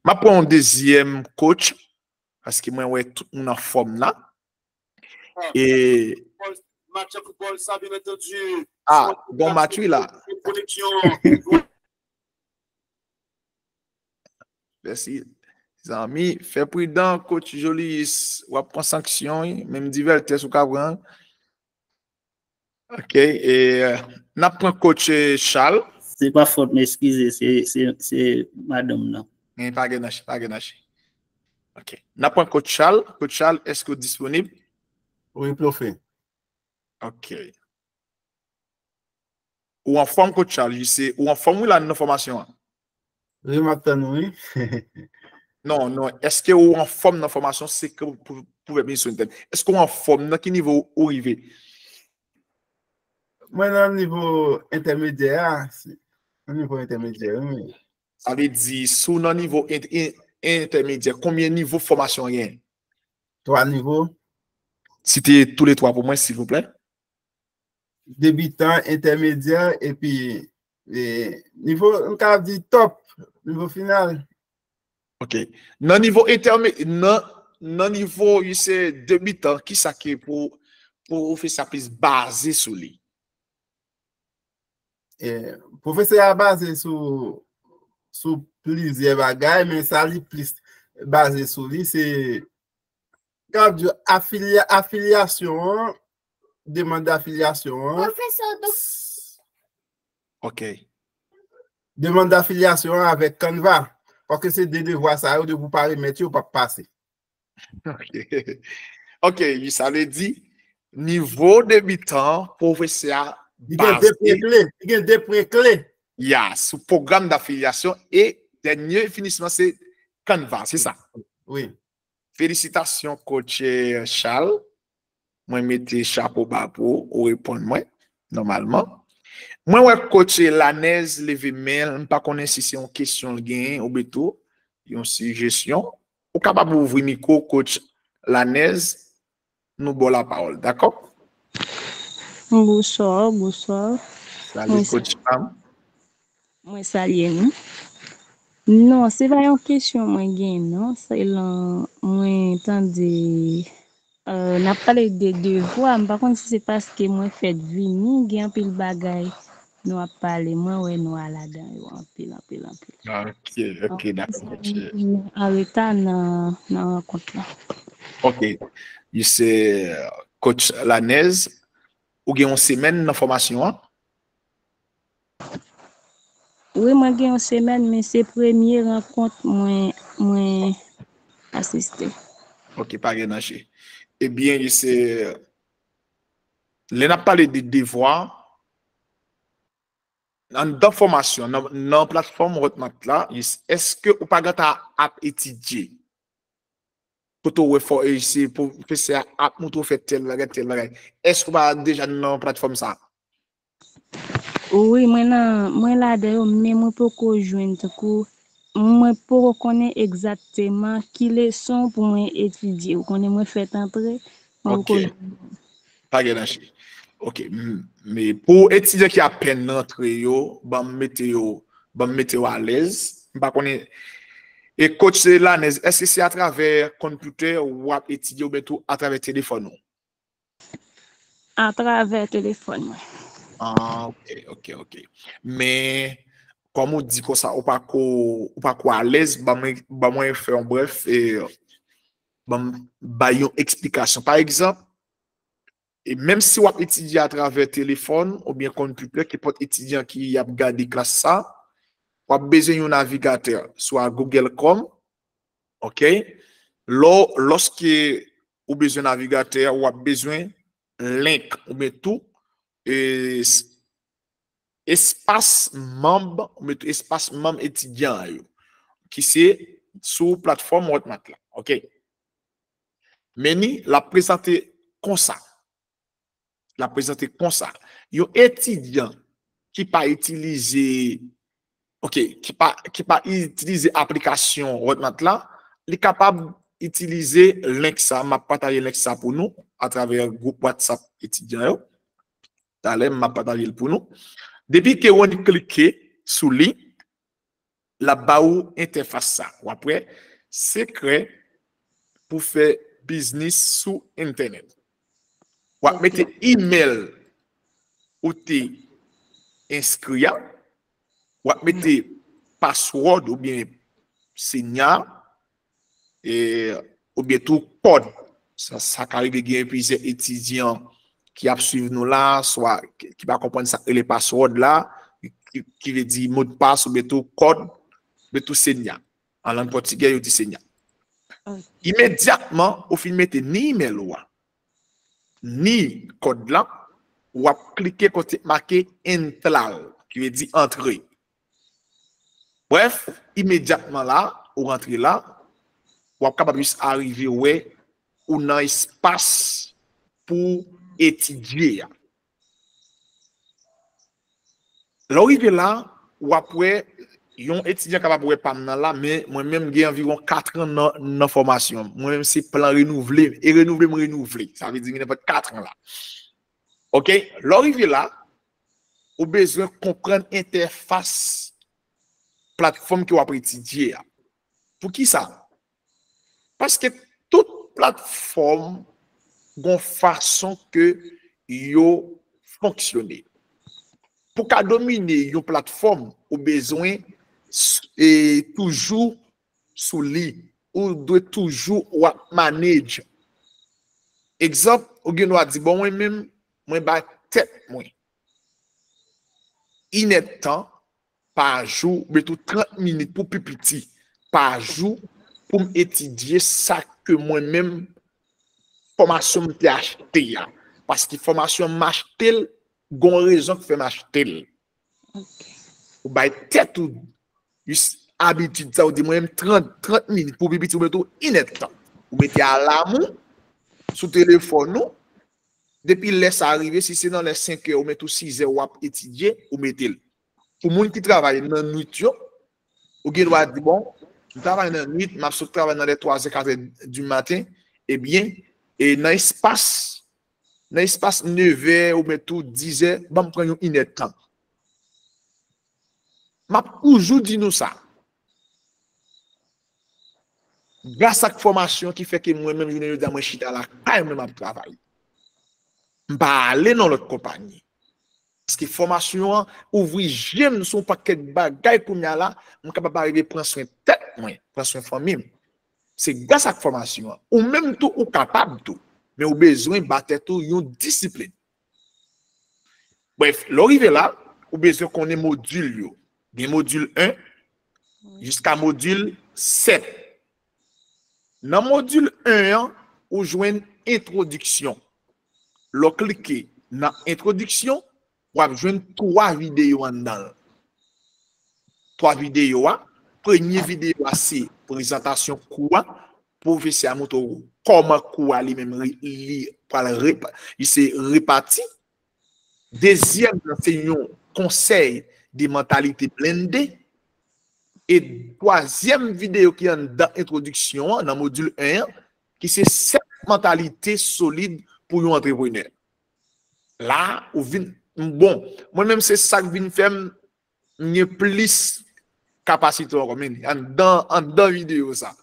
M ap pran yon dezyèm coach, paske mwen wè tout moun anfòm la. E match football, ça, bien entendu. Ah, bon match, wi, la. Connexion. Mèsi. Zanmi, fè pridan, coach Jolis, w ap pran sanksyon, wi. Menm divètès ou ka pran. Ok, e, euh, n ap pran coach, euh, Charles. Se pa fòt m, eskize, se, se, se madanm nan. Men pa gen anyen, pa gen anyen. Ok. N ap pran coach Charles. Coach Charles, èske w disponib? Wi, plofe. Ok. Ou anfòm, coach Charles, se ou anfòm, wi, la nan fòmasyon an? Wi, m ap tann ou, wi. Non, non, èske ou anfòm nan fòmasyon, se ke pou, pou pèp misyon entèn? Èske ou anfòm, nan ki nivo ou rive? Mwen nan nivo entèmedyè a, nan nivo entèmedyè, wi. Sa vle di, si w nan nivo ent-, en-, entèmedyè, konbyen nivo fòmasyon w genyen? Twa nivo. Site tou le twa pou mwen, silvouplè. Debitan, entèmedyè, epi, e, nivo, m ka di top, nivo final. Ok. Nan nivo entème-, nan, nan nivo, you say, debitan, kisa ke pou, pou w fè sa plis baze sou li? E, pwofesè a baze sou, sou plizyè bagay, men sa li plis baze sou li, se, kòman di, afilya-, afilyasyon an, demann afilyasyon an. Pwofesè, ok. Demann afilyasyon an avèk Canva. Paske se de devwa sa yo, depi w pa remèt yo, w p ap pase. Ok. Ok, sa vle di, nivo debitan, pwofesè a baze. Li gen de pwen kle. Li gen de pwen kle. Ya, sou pwogram d'afilyasyon e dènye finisman se Canva, se sa? Wi. Felisitasyon, coach, eh, Charles. Mwen mete chapo ba pou ou, ou reponn mwen, nòmalman. Mwen wè coach Lanez leve men l, m pa konnen si se yon kesyon l genyen oubyen tou yon sijesyon. Ou kapab ouvri mikwo, coach Lanez, nou ba w lapawòl, dakò? Bonswa, bonswa. Salut, coach Pam. Mwen salye nou. Non, se pa yon kesyon mwen gen, non. Se lan mwen tande, euh, n ap pale de devwa. M pa konn si se paske mwen fèt vini, gen anpil bagay nou ap pale. Mwen wè nou al ladan yo anpil, anpil, anpil. Ok, ok, dakò, coach. An reta nan, nan rankont la. Ok. You say, uh, coach Lanez, ou gen yon semèn nan fòmasyon an? Wi, mwen gen yon semèn, men se premye rankont mwen, mwen asiste. Ok, pa gen danje. Ebyen, se, lè n ap pale de devwa, anndan fòmasyon, nan, nan platfòm Hotmart la, èske ou pa gentan ap etidye? Kote w wè fò, e se pwofesè a ap montre w fè tèl bagay, tèl bagay. Èske w pa deja nan platfòm sa a? Wi, mwen nan, mwen ladan yo, men mwen poko jwenn tankou, mwen poko konnen egzakteman ki leson pou mwen etidye. Ou konnen mwen fèk antre, mwen poko jwenn. Ok. Pa gen danje. Ok. M-, men pou etidyan ki apèn rantre yo, ban m mete yo, ban m mete yo alèz. M pa konnen. E coach Lanez, èske se atravè konpitè w ap etidye oubyen tou atravè telefòn ou? Atravè telefòn mwen. Ah, ok, ok, ok. Men, kòm ou di konsa, ou pa ko, ou pa ko alèz, ban mwen, ban mwen fè yon brèf, e, ban m bay yon eksplikasyon. Pa egzanp, e menm si w ap etidye atravè telefòn oubyen konpitè, kenpòt etidyan ki ap gade klas sa, w ap bezwen yon navigatè, swa Google Chrome, ok? Lò, lòske ou bezwen navigatè, w ap bezwen link oubyen tou, e, s-, espas manm, oubyen tou espas manm etidyan an yo, ki se sou platfòm Hotmart la, ok? Meni, l ap prezante konsa. L ap prezante konsa. Yon etidyan ki pa itilize, ok, ki pa, ki pa itilize aplikasyon Hotmart la, li kapab itilize link sa, m ap pataje link sa pou nou atravè gwoup WhatsApp etidyan yo. Talè, m ap pataje l pou nou. Depi ke w klike sou li, l ap ba ou entèfas sa. W ap wè sekrè pou fè biznis sou entènèt. W ap mete email ou te enskri a. W ap mete password oubyen senya, e, oubyen tou kòd. Sa, sa ka rive gen plizyè etidyan ki ap swiv nou la, swa ki, ki pa konprann sa k rele password la, ki, ki vle di modpas oubyen tou kòd, oubyen tou senya. An lang pòtigè, yo di senya. Imedyatman, ou fin mete ni email ou a, ni kòd la, w ap klike kote make entrar, ki vle di antre. Brèf, imedyatman la, ou rantre la, w ap kapab jis arive wè ou nan espas pou etidye a. Lè w rive la, w ap wè yon etidyan kapab wè pa m nan la, men mwen menm gen anviwon kat an nan, nan fòmasyon. Mwen menm se plan renouvle, e renouvle m renouvle. Sa vle di gen nenpòt kat an la. Oke, lè w rive la, ou bezwen konprann entèfas platfòm ke w ap etidye a. Poukisa? Paske tout platfòm gon fason ke yo fonksyone. Pou ka domine yon platfòm, ou bezwen s- e, toujou sou li. Ou dwe toujou w ap manage. Egzanp, ou gen dwa di, bon, mwen menm, mwen bay tèt mwen inèdtan pa jou, oubyen tou trant minit pou pi piti pa jou, pou m etidye sa ke mwen menm, fòmasyon m te achte a. Paske fòmasyon m achte l, gon rezon k fè m achte l. Ou bay tèt ou jis abitid sa, ou di mwen menm trant, trant minit pou pi piti, oubyen tou inèdtan. Ou mete alam ou sou telefòn ou, depi lè sa rive, si se nan lè senkè oubyen tou sizè w ap etidye, ou mete l. Pou moun ki travay nan nwit yo, ou gen dwa di, bon, m travay nan nwit, m ap sot travay nan lè twazè, katrè di maten, ebyen, e nan espas, nan espas nevè oubyen tou dizè, ban m pran yon inèdtan. M ap toujou di nou sa. Gras ak fòmasyon ki fè ke mwen menm jounen jodi a mwen chita lakay mwen m ap travay. M pa ale nan lòt konpayi. Paske fòmasyon an ouvri je m sou yon pakèt bagay kounye a la, m kapab arive pran swen tèt mwen, pran swen fanmi m. Se gras ak fòmasyon an. Ou menm tou, ou kapab tou. Men ou bezwen ba tèt ou yon disiplin. Brèf, lè w rive la, ou bezwen konnen modil yo. Gen modil en jiska modil sèt. Nan modil en an, ou jwenn entwodiksyon. Lè w klike nan entwodiksyon, w ap jwenn twa videyo anndan l. Twa videyo a, premye videyo a se prezantasyon kou a, pwofesè a montre w kòman kou a li menm li, li pral repa, li se repati. Dezyèm nan se yon konsèy de mantalite blende. E twazyèm videyo ki anndan entwodiksyon an, nan modil en an, ki se sèt mantalite solid pou yon antreprenè. La, ou vin, bon, mwen menm se sa k vin fè m, m gen plis kapasite ankò, men anndan, anndan videyo sa.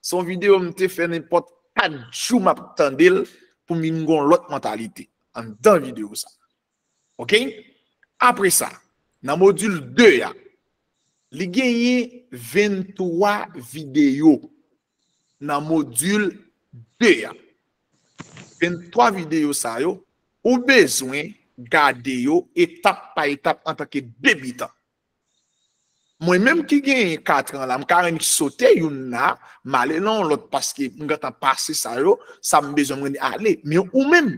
Se yon videyo m te fè nenpòt kat jou m ap tande l pou m vin gon lòt mantalite. Anndan videyo sa. Oke? Apre sa, nan modil de a, li genyen venntwa videyo nan modil de a. Venntwa videyo sa yo, ou bezwen gade yo etap pa etap antanke debitan. Mwen menm ki genyen kat an la, m ka annik sote youn la, m ale nan yon lòt paske m gentan pase sa yo, sa m bezwen mwen ale. Men ou menm,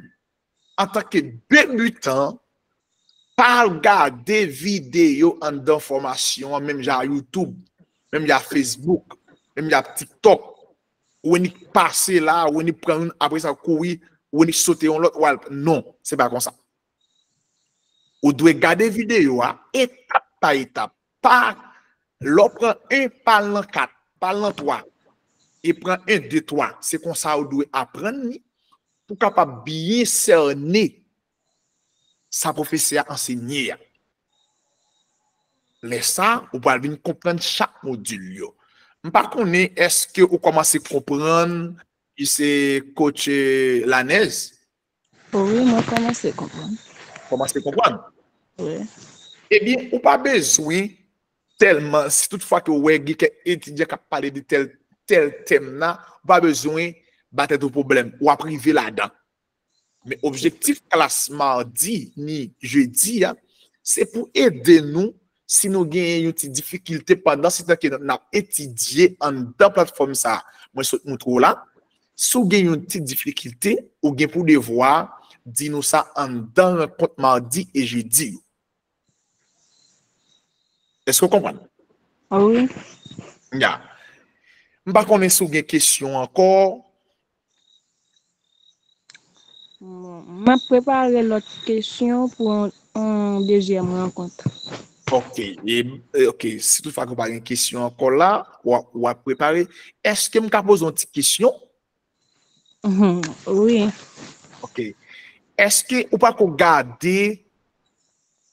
antanke debitan, pa al gade videyo anndan fòmasyon an, menm jan ak YouTube, menm jan ak Facebook, menm jan ak TikTok. Ou annik pase la, ou annik pran youn, apre sa w kouri, ou annik sote yon lòt, w al. Non, se pa konsa. Ou dwe gade videyo a etap pa etap. Pa, lè w pran en, pa al nan kat, pa al nan twa. e pran en, de, twa. Se konsa ou dwe aprann li pou w kapab byen sène sa pwofesè a ansenye a. Lè sa, ou pral vin konprann chak modil yo. M pa konnen èske ou kòmanse konprann ki se coach, eh, Lanez? Wi, mwen kòmanse konprann. Kòmanse konprann? Wi. Ebyen, ou pa bezwen tèlman, si toutfwa ke w wè gen kèk etidyan k ap pale de tèl, tèl tèm nan, ou pa bezwen ba tèt ou pwoblèm. W ap rive ladan. Men objektif klas madi ni jedi a, se pou ede nou si nou genyen yon ti difikilte pandan se tan ke n ap etidye anndan platfòm sa a. Mwen sot moutre w la, si w gen yon ti difikilte, ou gen pou devwa di nou sa anndan rankont madi e jedi yo. Èske w konprann? Wi. Ya. M pa konnen si w gen kesyon ankò. Bon, m ap prepare lòt kesyon pou yon, yon dezyèm rankont. Ok. E, e, ok. Si toutfwa ke w pa gen kesyon ankò la, w ap, w ap prepare. Èske m ka poze yon ti kesyon? Mhm, wi. Ok. Èske ou pako gade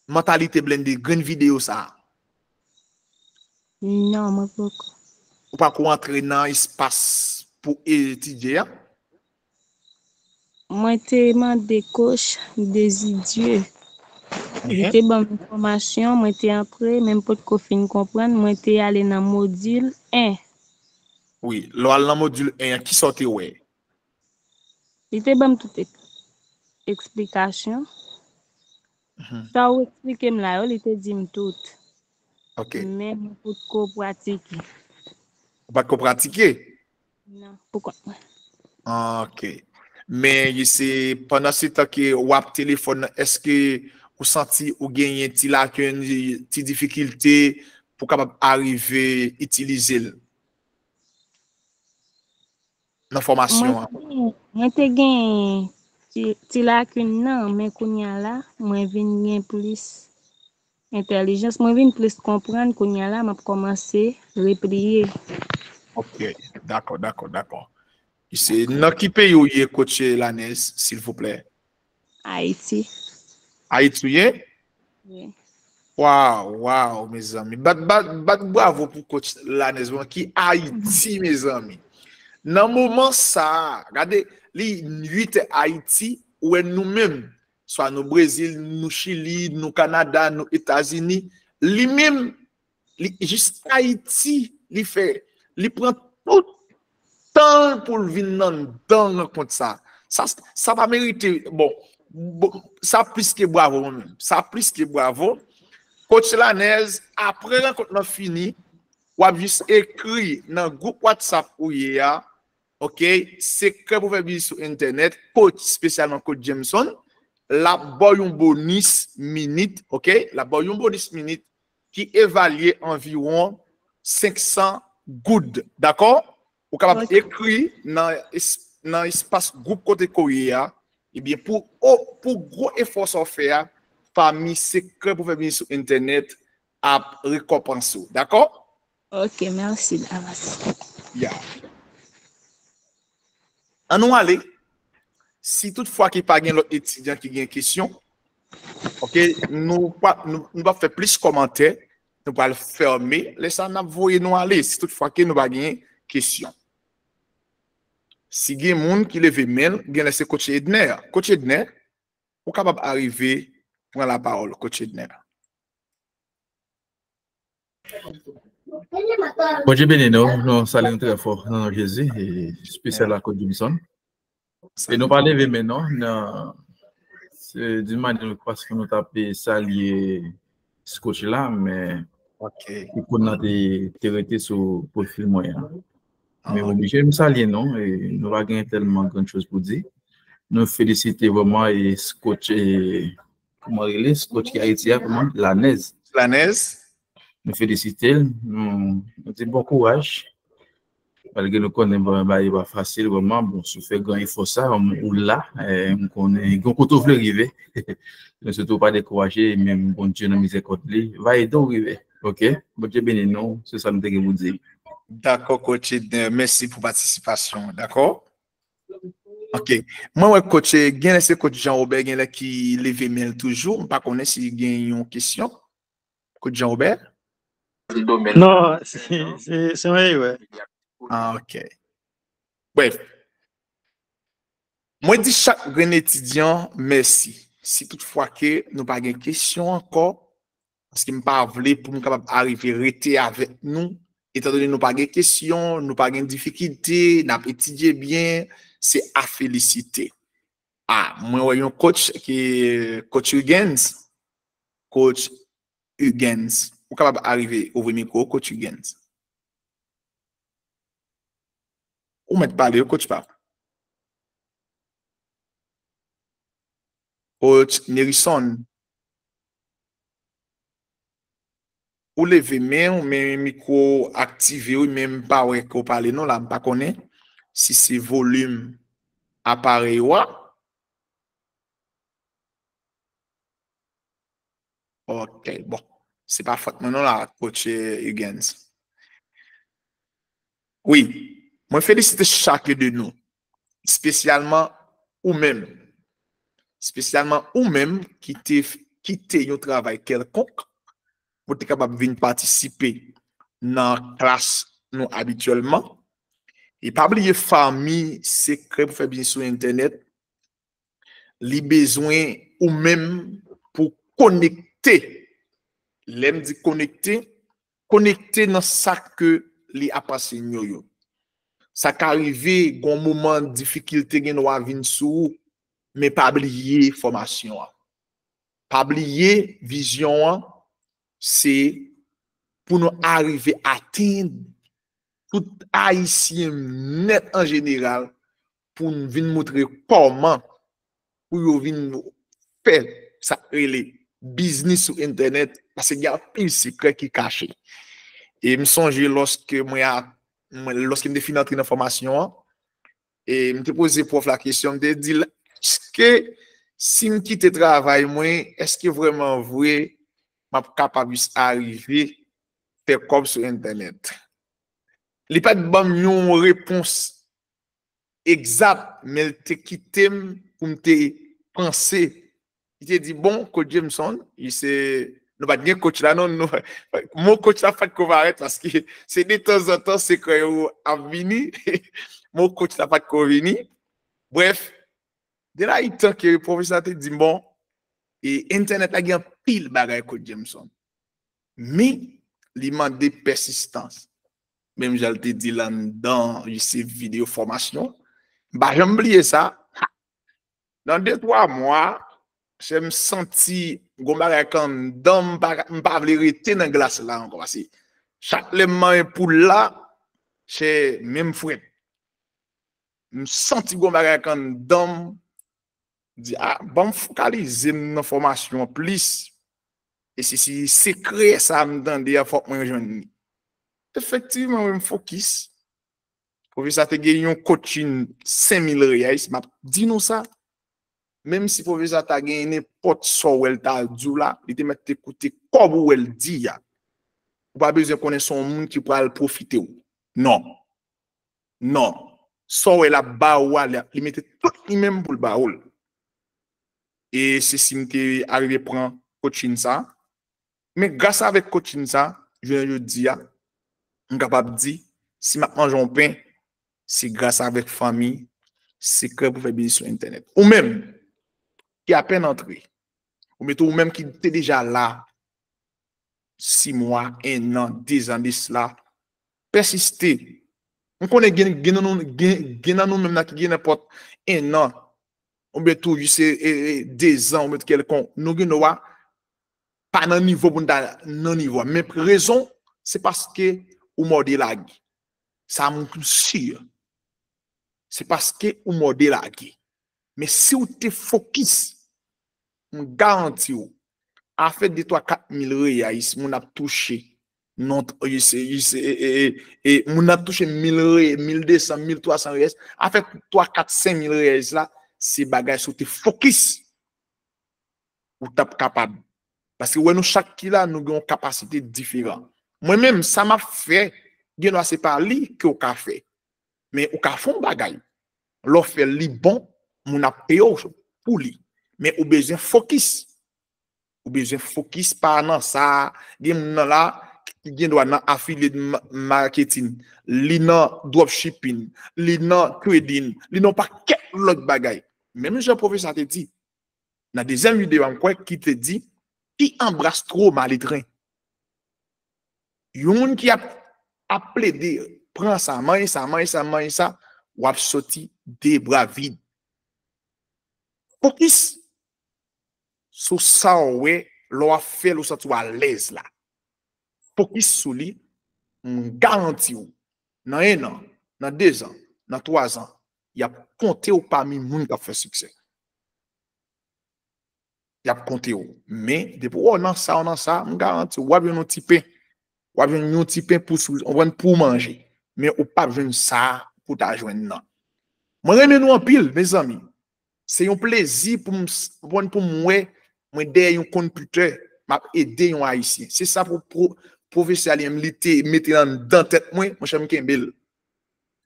Mantalite Blende, grenn videyo sa a? Non, mwen poko. Ou pako antre nan espas pou etidye a? Mwen te mande coach Désir Dieu. Li te ban m enfòmasyon, mwen te antre, men m potko fin konprann, mwen te ale nan modil en. Wi, lè w al nan modil en an, kisa w te wè? Li te ban m tout ek- eksplikasyon. Mhm. Sa ou eksplike m la yo, li te di m tout. Ok. Men mwen potko pratike. Ou pa t ko pratike? Non, pou kont mwen. Ok. Men se pandan se tan ke w ap telefòn nan, èske ou santi ou genyen ti lakin, ti difikilte pou kapab arive itilize l nan fòmasyon an? Mwen te gen ti, ti lakin nan, men kounye a la, mwen vin gen plis entèlijans. Mwen vin plis konprann, kounye a la, m ap kòmanse repliye. Ok, dakò, dakò, dakò. Se nan ki peyi ou ye, coach Lanez, silvouplè? Ayiti. Ayiti ou ye? Wi. Waw, waw, mezanmi. Bat, bat, bat bravo pou coach Lanez, bon, ki Ayiti, mezanmi. Nan moman sa a, gade, li uit è Ayiti, ou wè nou menm, swa nou Brezil, nou Chili, nou Kanada, nou Etazini, li menm, li jis Ayiti, li fè, li pran tout tan l pou l vin nan dan rankont sa. Sa, sa pa merite, bon, bon, sa plis ke bravo mwen menm. Sa plis ke bravo. Coach Lanez, apre rankont lan fini, w ap jis ekri nan gwoup WhatsApp ou ye a, ok, sekrè pou fè biznis sou entènèt, coach, espesyalman coach Jameson, l ap ba w yon bonis minit, ok, l ap ba w yon bonis minit ki evalye anviwon senk san goud, dakò? Ou kapab Ok. Ekri nan es-, nan espas gwoup kote ke w ye a, ebyen, pou, o, pou gwo efò sa w fè a, fami sekrè pou fè biznis sou entènèt ap rekonpanse w, dakò? Ok, mèsi davans. Ya. An nou ale. Si toutfwa ki pa gen lòt etidyan ki gen kesyon, ok, nou pa, nou, nou pa fè plis kòmantè, nou pral fèmen. Lè sa, n ap voye nou ale, si toutfwa ke nou pa gen kesyon. Si gen moun ki leve men l, genlè se coach Edner. Coach Edner, ou kapab arive pran lapawòl, coach Edner. Bondye beni nou, nou salye nou trè fò nan non Jezi, e espesyal a coach Jameson. E nou pa leve men non, nan, se di mande nou paske nou t ap salye coach la, men Ok. ikòn nan te, te rete sou pwofil mwen an. Men oblije nou salye nou, e nou pa gen tèlman gran choz pou di. Nou felisite vrèman e coach, e, kòman rele, coach ki Ayiti a, kòman? Lanez. Lanez. Nou felisite l, nou, nou di bon kouraj. Malgre nou konnen, bon, bagay pa fasil, vrèman, bon, si w fè gran efò sa, ou la, e, m konnen, gen kote w vle rive. Men sitou pa dekouraje, menm Bondye nan mizèrikòd li, va ede w rive, ok? Bondye beni nou, se sa m te gen pou di. Dakò, coach Edner, mèsi pou patisipasyon w, dakò? Ok. Mwen wè coach, gen lè se coach Jean Robert, gen lè ki leve men l toujou. M pa konnen si gen yon kesyon. Coach Jean Robert? Non, se se- se yon erè. Ah, ok. Bref, mwen di chak grenn etidyan mèsi. Si toutfwa ke nou pa gen kesyon ankò, paske m pa vle pou m kapab arive rete avèk nou, etandone nou pa gen kesyon, nou pa gen difikilte, n ap etidye byen, se a felisite. Ah, mwen wè yon coach ki, coach Hugens, coach Hugens. Ou kapab arive ouvri mikwo, coach Hugens. Ou mèt pale, coach pa. Coach Nerison. Ou leve men w, men mikwo aktive, wi, men m pa wè ke w pale non la, m pa konnen si se volim aparèy ou a. Ok, bon. Se pa fòt mwen non la, coach Hugens. Wi, mwen felisite chak de nou, espesyalman ou menm. Espesyalman ou menm ki te kite yon travay kèlkonk pou te kapab vin patisipe nan klas nou abityèlman. E pa bliye, fanmi, sekrè pou fè biznis sou entènèt, li bezwen ou menm pou konekte. Lè m di konekte, konekte nan sa ke li ap ansenye w yo. Sa ka rive, gon moman difikilte gen dwa vin sou ou, men pa bliye fòmasyon an. Pa bliye vizyon an, se pou nou arive atenn tout Ayisyen nèt an jeneral pou n vin montre kòman pou yo vin fè sa k rele biznis sou entènèt, paske gen anpil sekrè ki kache. E m sonje lòske mwen a, mwen, lòske m te fin antre nan fòmasyon an, e m te poze pwòf la kesyon, m te di l, èske si m kite travay mwen, èske vrèman vre m ap kapab jis arive fè kòb sou entènèt? Li pa t ban m yon repons egzat, men l te kite m pou m te panse. Li te di, bon, coach Jameson, li se, nou pa t gen coach la non, nou, mo coach la pa t ko parèt paske se de tanzantan sekrè yo ap vini. Mo coach la pa t ko vini. Brèf, de la itan ke pwofesè a te di m, bon, e entènèt la gen anpil bagay, coach Jameson. Men, li mande pèsistans. Menm jan l te di l anndan, li se videyo fòmasyon. M pa janm bliye sa. Nan de, twa mwa, se m santi gon bagay k anndan m, m pa, m pa vle rete nan glas la ankò. Paske chak lè m manyen poul la, se menm frèt. M santi gon bagay k anndan m, di, ah, ban m fokalize m nan fòmasyon an plis. E si, si sekrè sa m tande a, fòk mwen jwenn li. Efektivman, wi, m fokis. Pwofesè a te gen yon coaching senk mil reais, m ap di nou sa. Menm si pwofesè a ta gen nenpòt sa w wè l ta di w la, li te mèt te koute kòb ou wè l di a. Ou pa bezwen konnen se yon moun ki pral pwofite w. Non. Non. Sa w wè l ap ba ou a, li, li mete tout li menm pou l ba ou l. E se si m te arive pran coaching sa. Men gras avèk coaching sa, jounen jodi a, m kapab di, si m ap manje yon pen, se gras avèk fanmi, sekrè pou fè biznis sou entènèt. Ou menm, ki apèn antre, ou mete ou menm ki te deja la, sis mwa, en an, de zan de sila, pèsiste. M konnen gen, gen nan nou, gen, gen nan nou menm nan ki gen nenpòt en an, oubyen tou jis e, e, e, de zan, oubyen kèlkonk, nou gen dwa pa nan nivo pou n ta nan nivo a. Men rezon, se paske ou mòde lage. Sa m si. Se paske ou mòde lage. Men si w te fokis, m garanti w, afè de twa kat mil reais moun ap touche, non, e, e, e, e, e, moun ap touche mil re, mil de san, mil twa san reais, afè twa, kat, senk mil reais la, se bagay si w te fokis, ou t ap kapab. Paske wè nou chak ki la, nou gen yon kapasite diferan. Mwen menm, sa m ap fè, Gen dwa se pa li ke w ka fè. Men ou ka fè yon bagay. Lè w fè l, li bon, moun ap peye w pou li. Men ou bezwen fokis. Ou bezwen fokis pa nan sa. Gen moun nan la ki gen dwa nan affiliate ma- marketing, li nan dropshipping, li nan trading, li nan yon pakèt lòt bagay. Menm jan pwofesè a te di, nan dezyèm videyo a, m kwè ki te di, qui embrasse trop mal étreint. Yon moun ki ap, ap plede pran sa, manyen sa, manyen sa, manyen sa, w ap soti de bra vid. Fokis sou sa w wè lè w ap fè l, ou santi w alèz la. Fokis sou li, m garanti w, nan en an, nan de zan, nan twa zan, y ap konte w pami moun k ap fè siksè. Y ap konte w. Men, depi w nan sa, w nan sa, m garanti w, w ap jwenn yon ti pen. W ap jwenn yon ti pen pou sou, w pou manje. Men ou p ap jwenn sa pou w ta jwenn nan. Mwen renmen nou anpil, mezanmi. Se yon plezi pou m, pou m wè mwen dèyè yon konpitè, m ap ede yon Ayisyen. Se sa pou, pou pwofesè a li menm, li te mete anndan tèt mwen, monchè, m kenbe l.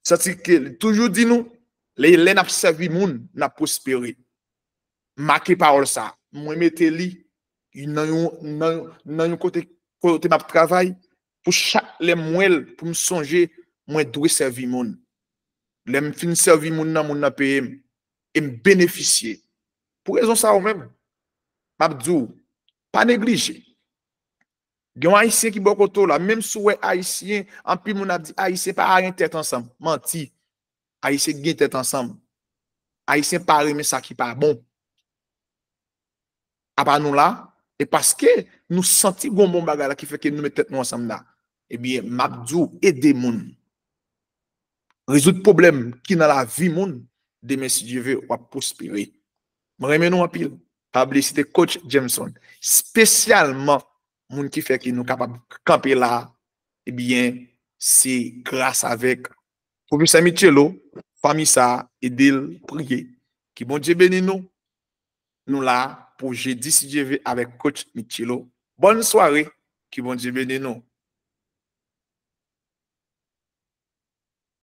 Santi ke li toujou di nou, lè, lè n ap sèvi moun, n ap pwospere. Make pawòl sa. Mwen mete li nan yon, nan, nan yon kote, kote m ap travay, pou chak lè m wè l, pou m sonje, mwen dwe sèvi moun. Lè m fin sèvi moun nan, moun nan peye m. E m benefisye. Pou rezon sa yo menm, m ap di w, pa neglije. Gen yon Ayisyen ki bò kote w la, menm si w wè Ayisyen, anpil moun ap di Ayisyen pa gen tèt ansanm. Manti. Ayisyen gen tèt ansanm. Ayisyen pa renmen sa ki pa bon. Apa nou la, e paske nou santi gon bon bagay la ki fè ke nou met tèt nou ansanm la. Ebyen, m ap di w, ede moun. Rezoud pwoblèm ki nan lavi moun, demen, si Dye ve, w ap pwospere. Mwen renmen nou anpil. Pa bliye site Coach Jameson, espesyalman moun ki fè ke nou kapab kanpe la, ebyen, se gras avèk Pwofesè Michelo, fanmi sa a, ede l priye. Ke Bondye beni nou. Nou la pou jedi, si Dye ve, avèk Coach Michelo. Bòn sware, ke Bondye beni nou.